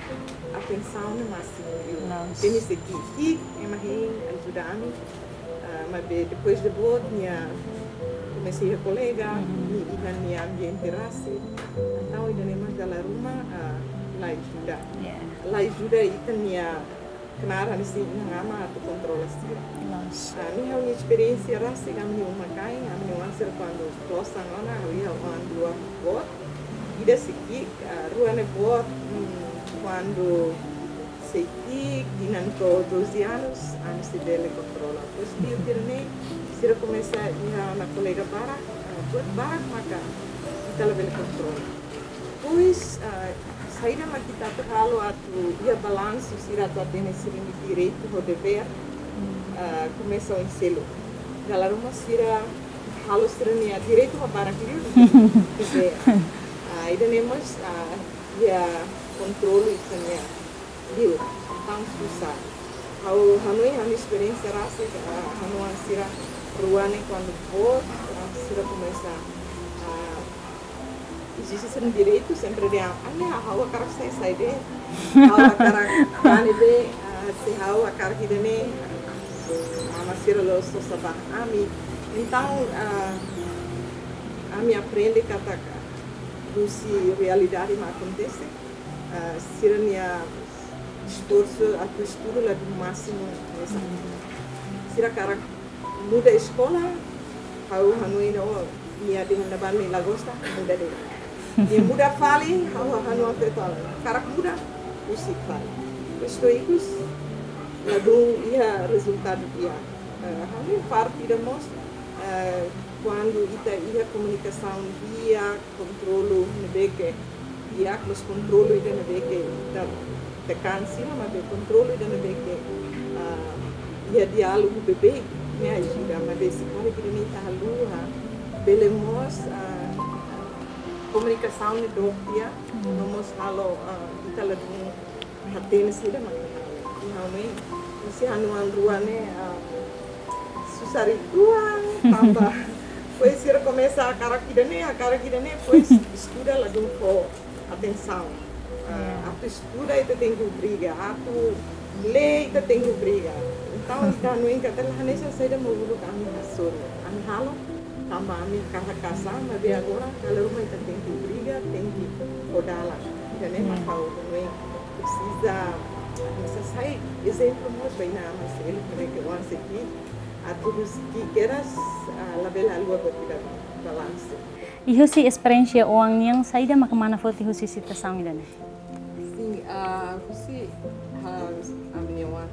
atensaun ne'e másimu liu. Loos. Ita-nia sei ki'ik, ki'ik, ema hein ajuda ami. Ah, maibé depois de boot, nia komesa iha kolega, Mhm. nia iha nia ambiente rasik. Entaun, ida-ne'e mak dala ruma, ah, la ajuda. Yeah. La ajuda ita-nia knaar hanesan inan-aman atu kontrola sira. Loos. Ah, ne'e ha'u-nia esperiénsia rasik, ami-nia uma-kain, ami-nia oan sira kuandu klosan ona, ha'u iha oan rua boot. Ida sei ki'ik, ah, rua ne'e boot, hmm, kuandu sei ki'ik, tinan to'o doze anos, ami sei bele kontrola. Depois liu tiha ne'e, sira komesa iha ona kolega barak, ah, buat barak maka ita labele kontrola. Depois, ah, saida mak ita atu halo atu iha balansu sira atu hatene sira-nia direitu ho devér, ah, komesa oin seluk. Dala ruma sira halo sira-nia direitu mak barak liu devér. Ah, ida-ne'e mós, ah, iha kontrolu ita-nia liur. Entaun susar. Ha'u hanoin ha'u-nia esperiénsia rasik, ah, ha'u-nia oan sira rua ne'e kuandu boot, ah, sira komesa, ah, ezije sira-nia direitu, sempre dehan, "Ah, ne'e ha'u hakarak sai, sai de'it. Ha'u hakarak mane de'it, ah, se ha'u hakarak ida-ne'e." Ah, mas sira la'ós sosa ba ami. Entaun, ah, ami aprende katak husi realidade mak akontese, ah, sira-nia esforsu atu estudu ladún másimu hanesan. Sira hakarak muda eskola, ha'u hanoin, oh, nia dehan ne'ebá nia la gosta, muda de'it. Nia muda fali, ha'u hanoin feto halo. Hakarak muda, husik fali. Isto ikus, ladún iha rezultadu di'ak. Eh, ha'u-nia parte ida mós, eh, kuandu ita iha komunikasaun di'ak, kontrolu ne'ebé ke di'ak, mas kontrolu ida ne'ebé ke ita tekan sira, maibé kontrolu ida ne'ebé ke, ah, iha diálogu beibeik, ne'e ajuda, maibé se karik ida-ne'e ita haluha, bele mós, ah, komunikasaun ne'e dook tiha, Hmm. no mós halo, ah, ita ladún hatene saida mak ita halo. I ha'u hanoin, husi ha'u-nia oan rua ne'e, ah, susar uitoan, tanba. Depois sira komesa hakarak ida-ne'e, hakarak ida-ne'e, depois estuda ladún fó atensaun. Ah, Yeah. atu estuda ita tenke obriga, atu lee ita tenke obriga. Entaun, ita hanoin katak la hanesan saida mak uluk ami hasoru. Ami halo, tanba ami hakarak kasa, maibé agora, dala ruma ita tenke obriga, tenke fó dalan. Ida-ne'e mak Hmm. ha'u hanoin presiza Hanesan sai ezemplu mós ba inan-aman seluk, ne'ebé ke oan sei ki'ik, atu husi ki'ik kedas, ah, labele haluha buat ida balansu. I husi esperiénsia oan nian, saida maka mana foti husi situasaun ida-ne'e? Sin, ah, husi, ah, ami-nia oan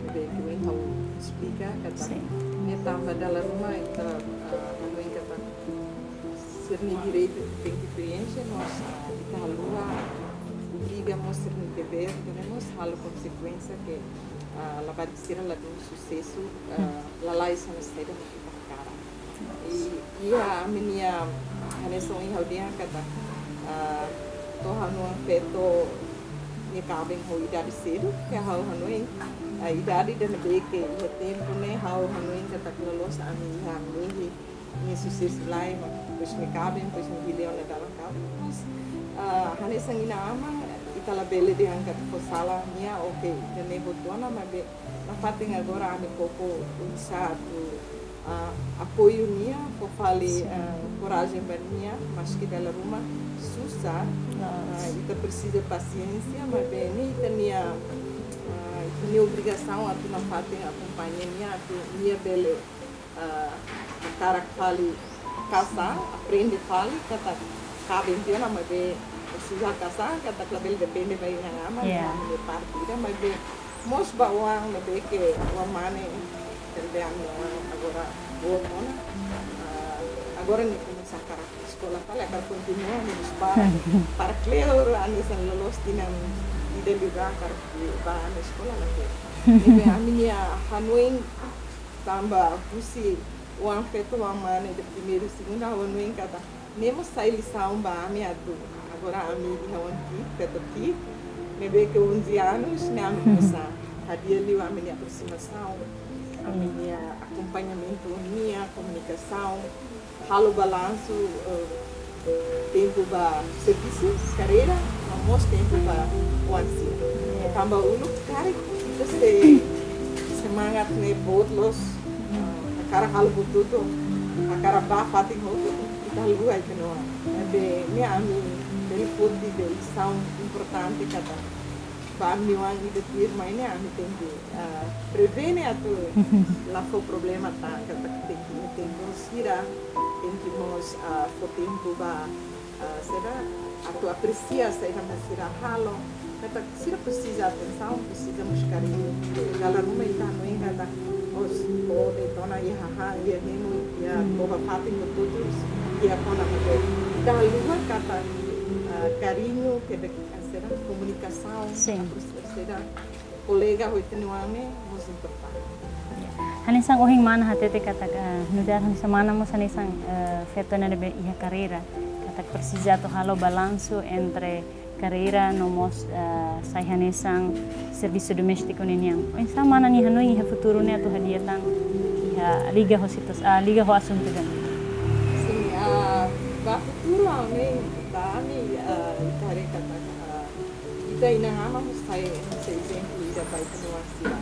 ne'ebé ke ohin ha'u esplika katak, sin, ne'e tanba dala ruma ita, ah, hanoin katak sira-nia direitu tenke preenxe, mas, ah, ita haluha obriga mós sira-nia devér, entaun ne'e mós halo konsekuénsia ke, ah, labarik sira ladún susesu, ah, lalais hanesan saida mak ita hakarak. I, iha ami-nia, hanesan ohin ha'u dehan katak, ah, to'o ha'u-nia oan feto nia kaben ho idade sedu, ke ha'u hanoin, ah, idade ida ne'ebé ke iha tempu ne'e ha'u hanoin katak loloos ami iha mehi nia susesu lai, mas depois nia kaben, depois nia hili ona dalan kaben. Mas, ah, hanesan inan-aman, ita labele dehan katak fó sala nia, oke, ida-ne'e hotu ona, maibé nafatin agora ami koko oinsá atu, ah, apoiu nia, fó fali, ah, korajen ba nia, maski dala ruma susar, ah, ita presiza pasiénsia, maibé ne'e ita-nia, ah, ita-nia obrigasaun atu nafatin akompaña nia, atu nia bele, ah, hakarak fali kasar, aprende fali, katak kaben tiha ona, maibé presiza kasar, katak labele depende ba inan-aman, yeah, inan-aman nia parte ida, maibé mós ba oan ne'ebé ke oan mane, tanba ami-nia oan agora boot ona, ah, agora nia komesa hakarak eskola fali, hakarak kontinua, mós ba, para kleur, hanesan loloos tinan ida liubá hakarak ba ami eskola lagi. Ne'ebé ami-nia hanoin tanba husi oan feto oan mane de primeira, segunda, ha'u hanoin katak ne'e mós sai lisaun ba ami atu agora ami iha oan ki'ik, feto ki'ik, ne'ebé ke onze anos, ne'e ami komesa hadi'a liu ami-nia aprosimasaun, ami-nia akompañamentu nia, komunikasaun, halo balansu, eh, tempu ba servisu, karreira, no mós tempu ba oan sira. Tanba uluk karik ita sei semangat ne'e boot loos, eh, hakarak halo buat hotu, hakarak bá fatin hotu, ita haluha ita-nia oan. Maibé ne'e ami bele foti lisaun importante katak ba ami-nia oan ida tuirmai ne'e ami tenke, ah, prevene atu la fó problema tan, katak tenke, tenke mós sira, tenke mós, ah, fó tempu ba, ah, sira atu apresia saida mak sira halo, katak sira presiza atensaun, presiza mós kariñu. Dala ruma ita hanoin katak, oh, se pode, tona iha hahán, iha hemu, iha, hmm, toba fatin hotu-hotu, iha kona hotu. Ita haluha katak, ah, kariñu, ke de, ah, sira komunikasaun, sin, apresia sira kolega ho ita-nia oan ne'e mós importante. Hanesan ohin mana hatete katak, eh, nu'udar hanesan mana mós hanesan, eh, feto ne'ebé iha karreira, katak presiza atu halo balansu entre karreira no mós, eh, sai hanesan servisu doméstiku ninian. Oinsá mana nia hanoin iha futuru ne'e atu hadi'a tan iha liga ho situs, ah, liga ho asuntu ida-ne'e? Sin, ah, ba futuru ami, ba ami, ah, ita haree katak, ah, ita inan-aman mós sai, sai ezemplu ida ba ita-nia oan sira.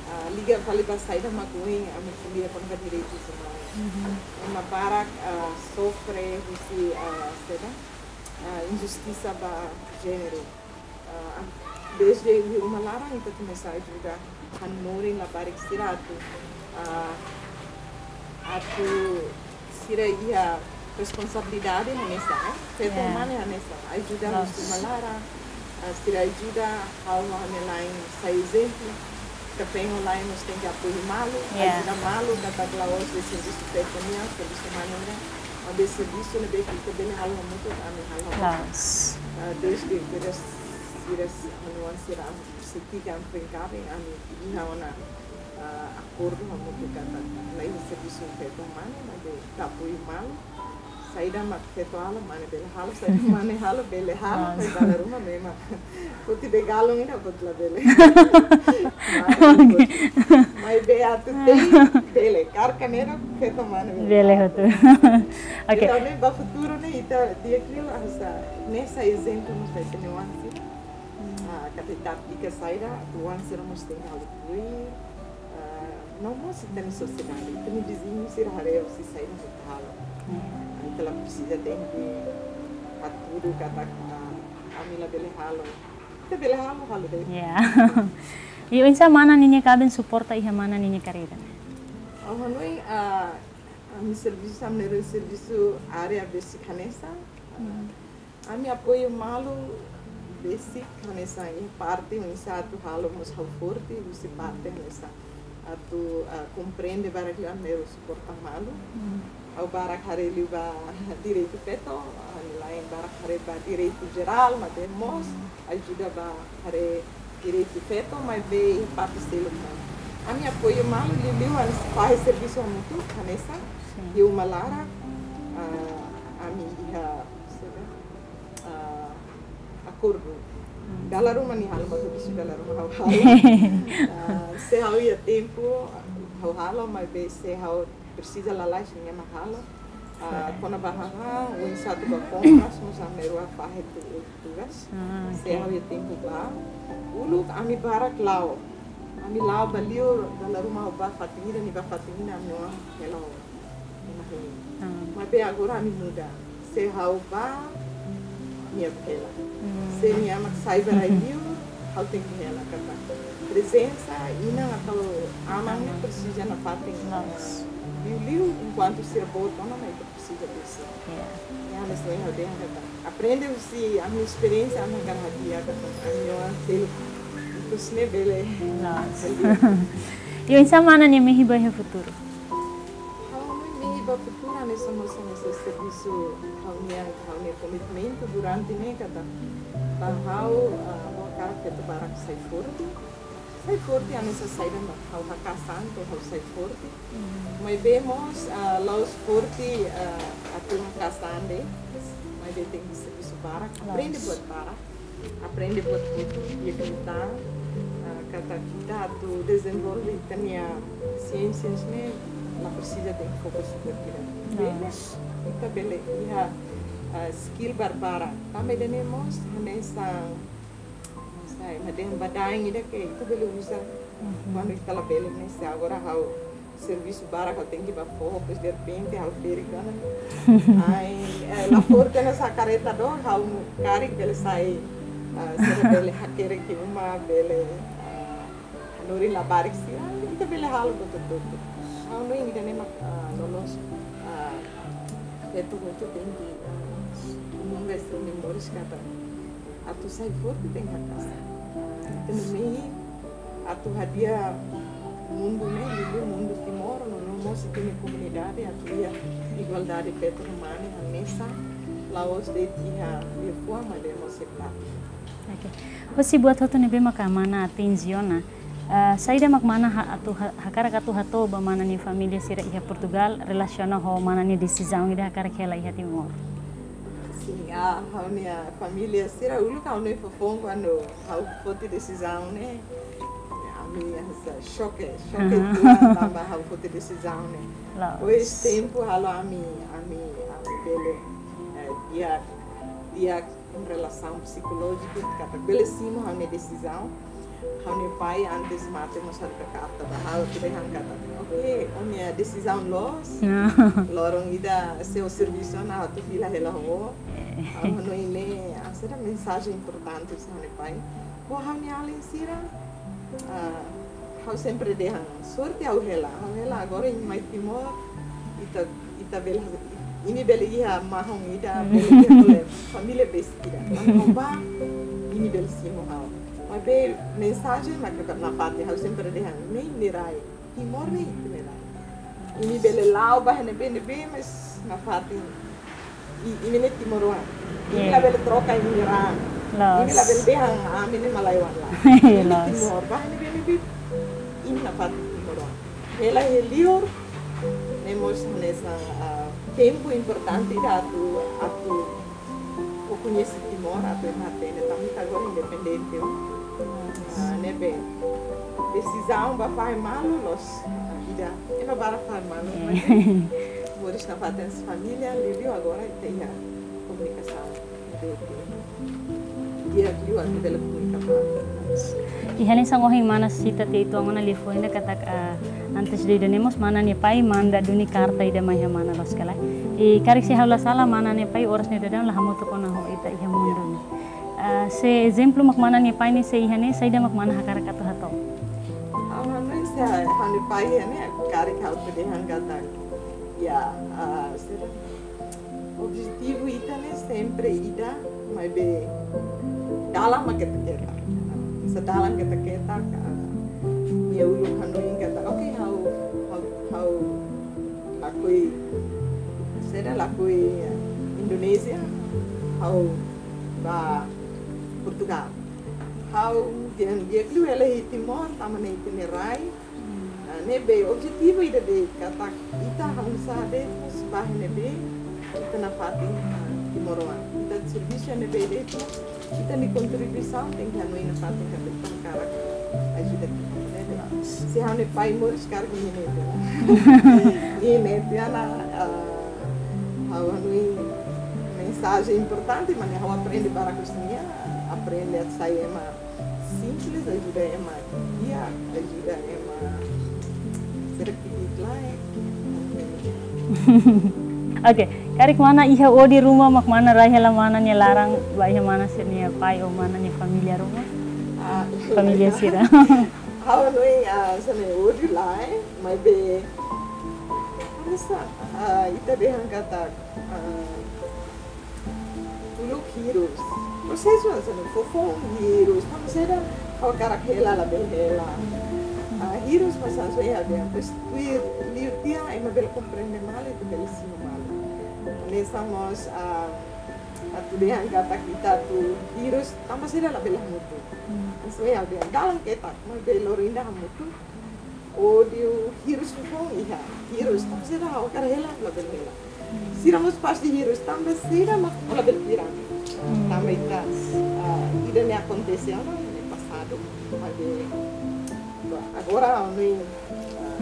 Ah, liga fali ba saida mak ohin ami ko'alia kona-ba direitus umanus. Mhm. Ema barak, ah, sofre husi, ah, saida, ah, injustisa ba jéneru. Ah, dezde iha uma laran ita komesa ajuda hanorin labarik sira atu, ah, atu sira iha responsabilidade hanesan, eh? Feto, yeah, mane hanesan. Ajuda, loos, husi uma laran, ah, sira ajuda halo ha'u-nia laen sai ezemplu. Kaben ho laen mós tenke apoiu malu, yeah, ajuda malu, katak la'ós de'it servisu feto nian, servisu mane nian. Maibé servisu ne'ebé ke ita bele halo hamutuk, ami halo hamutuk. Loos. Ah, dezde kedas sira, ha'u-nia oan sira, ami sei ki'ik, ami foin kaben, ami iha ona, ah, akordu hamutuk katak la iha servisu feto mane, maibé ita apoiu malu. Saida mak feto halo, mane bele halo, saida mane halo, bele halo, loos, maibé dala ruma memang foti de galon ida buat labele. Maibé, maibé atu te'in, bele, karka ne'e feto mane bele. Bele hotu. Oke. Entaun, ne'e ba futuru ne'e ita di'ak liu hanesan, ne'e sai ezemplu mós ba ita-nia oan sira. Hmm. Ah, katak ita aplika saida, atu oan sira mós tenke halo tuir. Ah, no mós ita-nia sosiedade, ita-nia viziñu sira haree husi saida mak ita halo. Hmm. Ah, ita la presiza tenke hatudu katak, ah, ami labele halo. Ita bele halo, halo de'it. Ya. I oinsá mana ninia kaben suporta iha mana ninia karreira ne'e? Ha'u hanoin, ah, ami servisu, ami-nia servisu área besik hanesan. Ami apoiu malu besik hanesan iha parte oinsá atu halo mós ha'u forte, husi parte hanesan atu, ah, komprende barak liu, ami-nia suporta malu. Ha'u barak haree liu ba direitu feto, ah, lain barak haree ba direitu jerál, maibé mós ajuda ba haree direitu feto, maibé iha parte seluk mós. Ami apoiu malu liuliu hanesan fahe servisu hamutuk hanesan, iha uma laran, ah, ami iha, saida, ah, akordu. Dala ruma nia halo, maibé husi dala ruma ha'u halo. Ah, se ha'u iha tempu, ha'u halo, maibé se ha'u presiza lalais, nia mak halo. Ah, kona-ba hahán, oinsá atu ba kompras, mós ami na'in-rua fahe tuir tugas. Ah, Se ha'u iha tempu ba. Uluk ami barak la'o. Ami la'o ba liur, dala ruma ha'u ba fatin ida, nia ba fatin ida, ami-nia oan hela ho ema hemu. Ah. Maibé agora ami muda. Se ha'u ba, nia hela. Se nia mak sai ba rai liur, ha'u tenke hela katak prezensa inan ka aman ne'e presiza nafatin. Loos. Liuliu, enkuantu sira boot ona, maibé presiza besi. Ya. Ya, mas lain ha'u dehan katak aprende husi ami-nia esperiénsia, ami hakarak hadi'a katak ami-nia oan seluk ikus ne'e bele. Loos. I oinsá mana nia mehi ba iha futuru? Ha'u mehi ba futuru, ami sama-sama servisu, ha'u-nia, ha'u-nia komitmentu durante ne'e katak ba ha'u, ah, ha'u hakarak feto barak sai forte. Sai forte hanesan saida mak ha'u haka'as an, ha'u sai forte. Maibé mós, ah, la'ós forte, ah, atu haka'as an de'it. Maibé tenke servisu barak, aprende buat barak. Aprende buat hotu, iha ita, ah, katak ita atu dezenvolve ita-nia siénsias ne'e, la presiza tenke foka super kira. Bele, ita bele iha, ah, skill barak-barak. Tanba ida-ne'e mós hanesan, hanesan ema dehan badaen ida ke ita bele uza. Kuandu ita labele ne'e, se agora ha'u servisu barak, ha'u tenke ba foho, depois derrepente ha'u ferik ona. Ai, eh, la forte hanesan karreta dor, ha'u karik bele sai, ah, sira bele hakerek iha uma, bele, ah, hanorin labarik sira, ita bele halo buat hotu-hotu. Ha'u hanoin ida-ne'e mak, ah, loloos, ah, feto hotu tenke, ah, mundu esta memoris katak atu sai forte tenke haka'as an. Ita-nia mehi atu hadi'a mundu ne'e, liuliu mundu Timor, no, no mós ita-nia komunidade atu iha igualdade feto no mane hanesan, la'ós de'it iha liafuan, maibé mós iha prátika. Oke. Husi buat hotu ne'ebé maka mana atinje ona, ah, saida mak mana ha-, atu ha-, hakarak atu hato'o ba mana nia família sira iha Portugal relasiona ho mana nia desizaun ida hakarak hela iha Timor? Sin, ah, ha'u-nia família sira uluk ha'u-nia foufoun kuandu ha'u foti desizaun ne'e, ami hanesan xoke, xoke uitoan tanba ha'u foti desizaun ne'e. Depois tempu halo ami, ami, ami bele, eh, di'ak, di'ak iha relasaun psikolójiku, katak bele simu ha'u-nia desizaun. Ha'u-nia pai antes mate mós haruka karta ba ha'u, atu dehan katak, oke, ó-nia desizaun loos. Loron ida se ó servisu ona, atu fila hela ho ó. Ha'u hanoin ne'e, ah, saida mensajen importante husi ha'u-nia pai. Ho ha'u-nia alin sira, ah, ha'u sempre dehan, sorte ha'u hela, ha'u hela agora imi mai Timor, ita, ita bele, imi bele iha mahon ida, bele iha família besik ida. Tanba imi bele simu ha'u. Maibé mensajen mak nafatin, ha'u sempre dehan, ne'e imi-nia rai, Timor ne'e imi-nia rai. Imi bele la'o ba iha ne'ebé-ne'ebé, mas nafatin i-, imi ne'e timoroan. Imi labele troka imi-nia rai. Imi labele dehan, ah, ami ne'e malae-oan, lae. Imi Timor, ba iha ne'ebé-ne'ebé, imi nafatin timoroan. Hela iha liur, ne'e mós hanesan, ah, tempu importante ida atu, atu ó koñese Timor, atu ema hatene tanba ita agora independente, ó. Ah, ne'ebé desizaun ba fahe malu, loos, ida, ema barak fahe malu, maibé moris nafatin família, liuliu agora ita iha komunikasaun. Di'ak liu atu bele komunika. I hanesan ohin mana sita tiha uitoan ona liafuan ida katak, ah, antes de ida-ne'e mós mana nia pai manda duni karta ida mai iha mana, loos ka lae. I karik se ha'u la sala mana nia pai oras ne'e daudaun la hamutuk ona ho ita iha mundu ne'e. Ah, se ezemplu mak mana nia pai ne'e sei iha ne'e, saida mak mana hakarak atu hato'o? Ha'u hanoin se ha'u-nia pai iha ne'e, karik ha'u atu dehan katak, ya, ah, saida, objetivu ita ne'e sempre ida, maibé dalan mak ketak-ketak. Se dalan ketak-ketak, ah, nia uluk hanoin katak, oke, ha'u, ha'u, ha'u lakohi, saida, lakohi, eh, Indonézia, ha'u ba Portugal. Ha'u dehan di'ak liu hela iha Timor, tanba ne'e ita-nia rai. Nah, ne'ebé objetivu ida de'it, katak ita ha'u-nia sá de'it mós ba iha ne'ebé, ita nafatin, ah, timoroan. Ita servisu iha ne'ebé de'it mós, ita-nia kontribuisaun tenke hanoin nafatin katak ita hakarak ajuda Timor, ne'ebé. Se ha'u-nia pai moris karik nia ne'e tiha ona. Nia ne'e tiha ona, ah, ha'u hanoin mensajen importante, mak ne'e ha'u aprende barak husi nia, aprende atu sai ema simples, ajuda ema di'ak, ajuda ema sedikit lain. Oke, karik mana iha odi ruma mak mana rai hela mana nia laran ba iha mana sira-nia pai ou mana nia família ruma? Ah, família sira. Ha'u hanoin, ah, hanesan ne'e odi lae, maibé, hanesan, ah, ita dehan katak, ah, uluk hirus. Prosesu hanesan ne'e, foufoun hirus, tanba saida ha'u hakarak hela labele hela. Ah, hirus mak hanesan ne'e, ya, depois tuir liu tiha, ema bele komprende malu, ita bele simu malu. Hanesan mós, ah, atu dehan katak ita atu hirus, tanba saida labele hamutuk. Hanesan ne'e, ya, dehan dalan ketak, maibé loron ida hamutuk. Ódiu, hirus foufoun iha. Hirus, tanba saida ha'u hakarak hela, labele hela. Sira mós pasti hirus, tanba saida mak labele pirang. Tanba ita, ah, ida-ne'e akontese ona iha pasadu, maibé, ba, agora ha'u hanoin,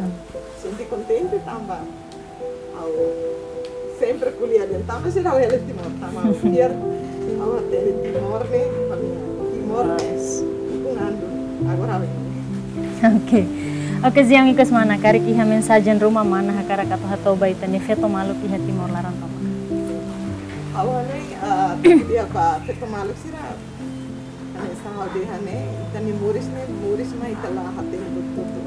ah, sente kontente tanba ha'u sempre ko'alia dehan tanba saida ha'u hela Timor, tanba ha'u fiar, ha'u hatene Timor ne'e, família Timor ne'e, ukun-an duni. Agora ha'u hanoin. Oke. Oke, Zian, ikus mana, karik iha mensajen ruma mana hakarak atu hato'o ba ita-nia feto maluk iha Timor laran tomak? Ha'u hanoin, ah, atu ko'alia ba feto maluk sira, hanesan ha'u dehan ne'e, ita-nia moris ne'e, moris mak ita la hatene buat hotu.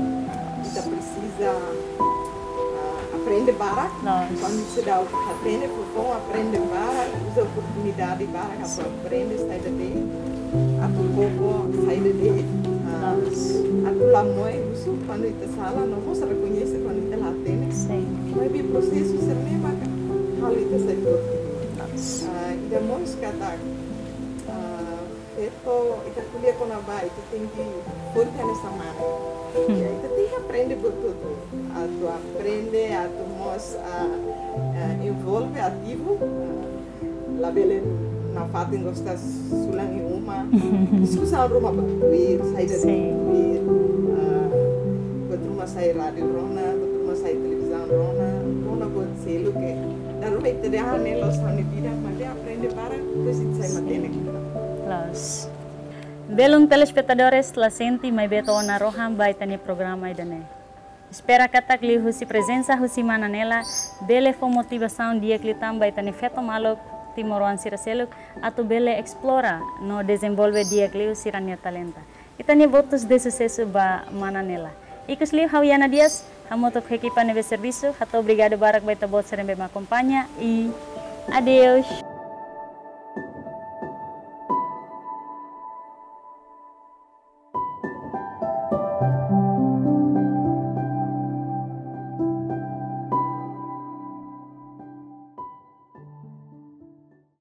Ita presiza, ah, aprende barak. Loos. Kuandu seidauk hatene, foufoun aprende barak, uza oportunidade barak atu aprende saida de'it, atu koko saida de'it, ah, loos, atu la moe husu kuandu ita sala, no mós rekoñese kuandu ita la hatene. Sin. Maibé prosesu sira-ne'e maka halo ita sai forte. Loos. Ah, ida mós katak, ah, feto, ita ko'alia kona-ba, ita tenke forte hanesan mane. Hmm. Ya, ita tenke aprende buat hotu. Atu aprende, atu mós, ah, ah, envolve, ativu. Ah, labele nafatin gosta sulan iha uma. Diskusaun ruma ba tuir, saida de'it, sin, tuir. Ah, buat ruma sai rádiu rona, buat ruma sai televizaun rona, rona buat seluk ke. Dala ruma ita dehan ne'e loos ha'u-nia vida, maibé aprende barak, depois ita sai matenek. Loos. Belun telespetadores, la sente maibé to'o ona rohan ba ita-nia programa ida-ne'e. Espera katak liuhusi prezensa husi mana Nela, bele fó motivasaun di'ak liután ba ita-nia feto maluk timoroan sira seluk, atu bele esplora no dezenvolve di'ak liu sira-nia talenta. Ita-nia votus de susesu ba mana Nela. Ikus liu ha'u Yana Dias, hamutuk ho ekipa ne'ebé servisu, hato'o obrigadu barak ba ita-boot sira ne'ebé mak akompaña, i adeus.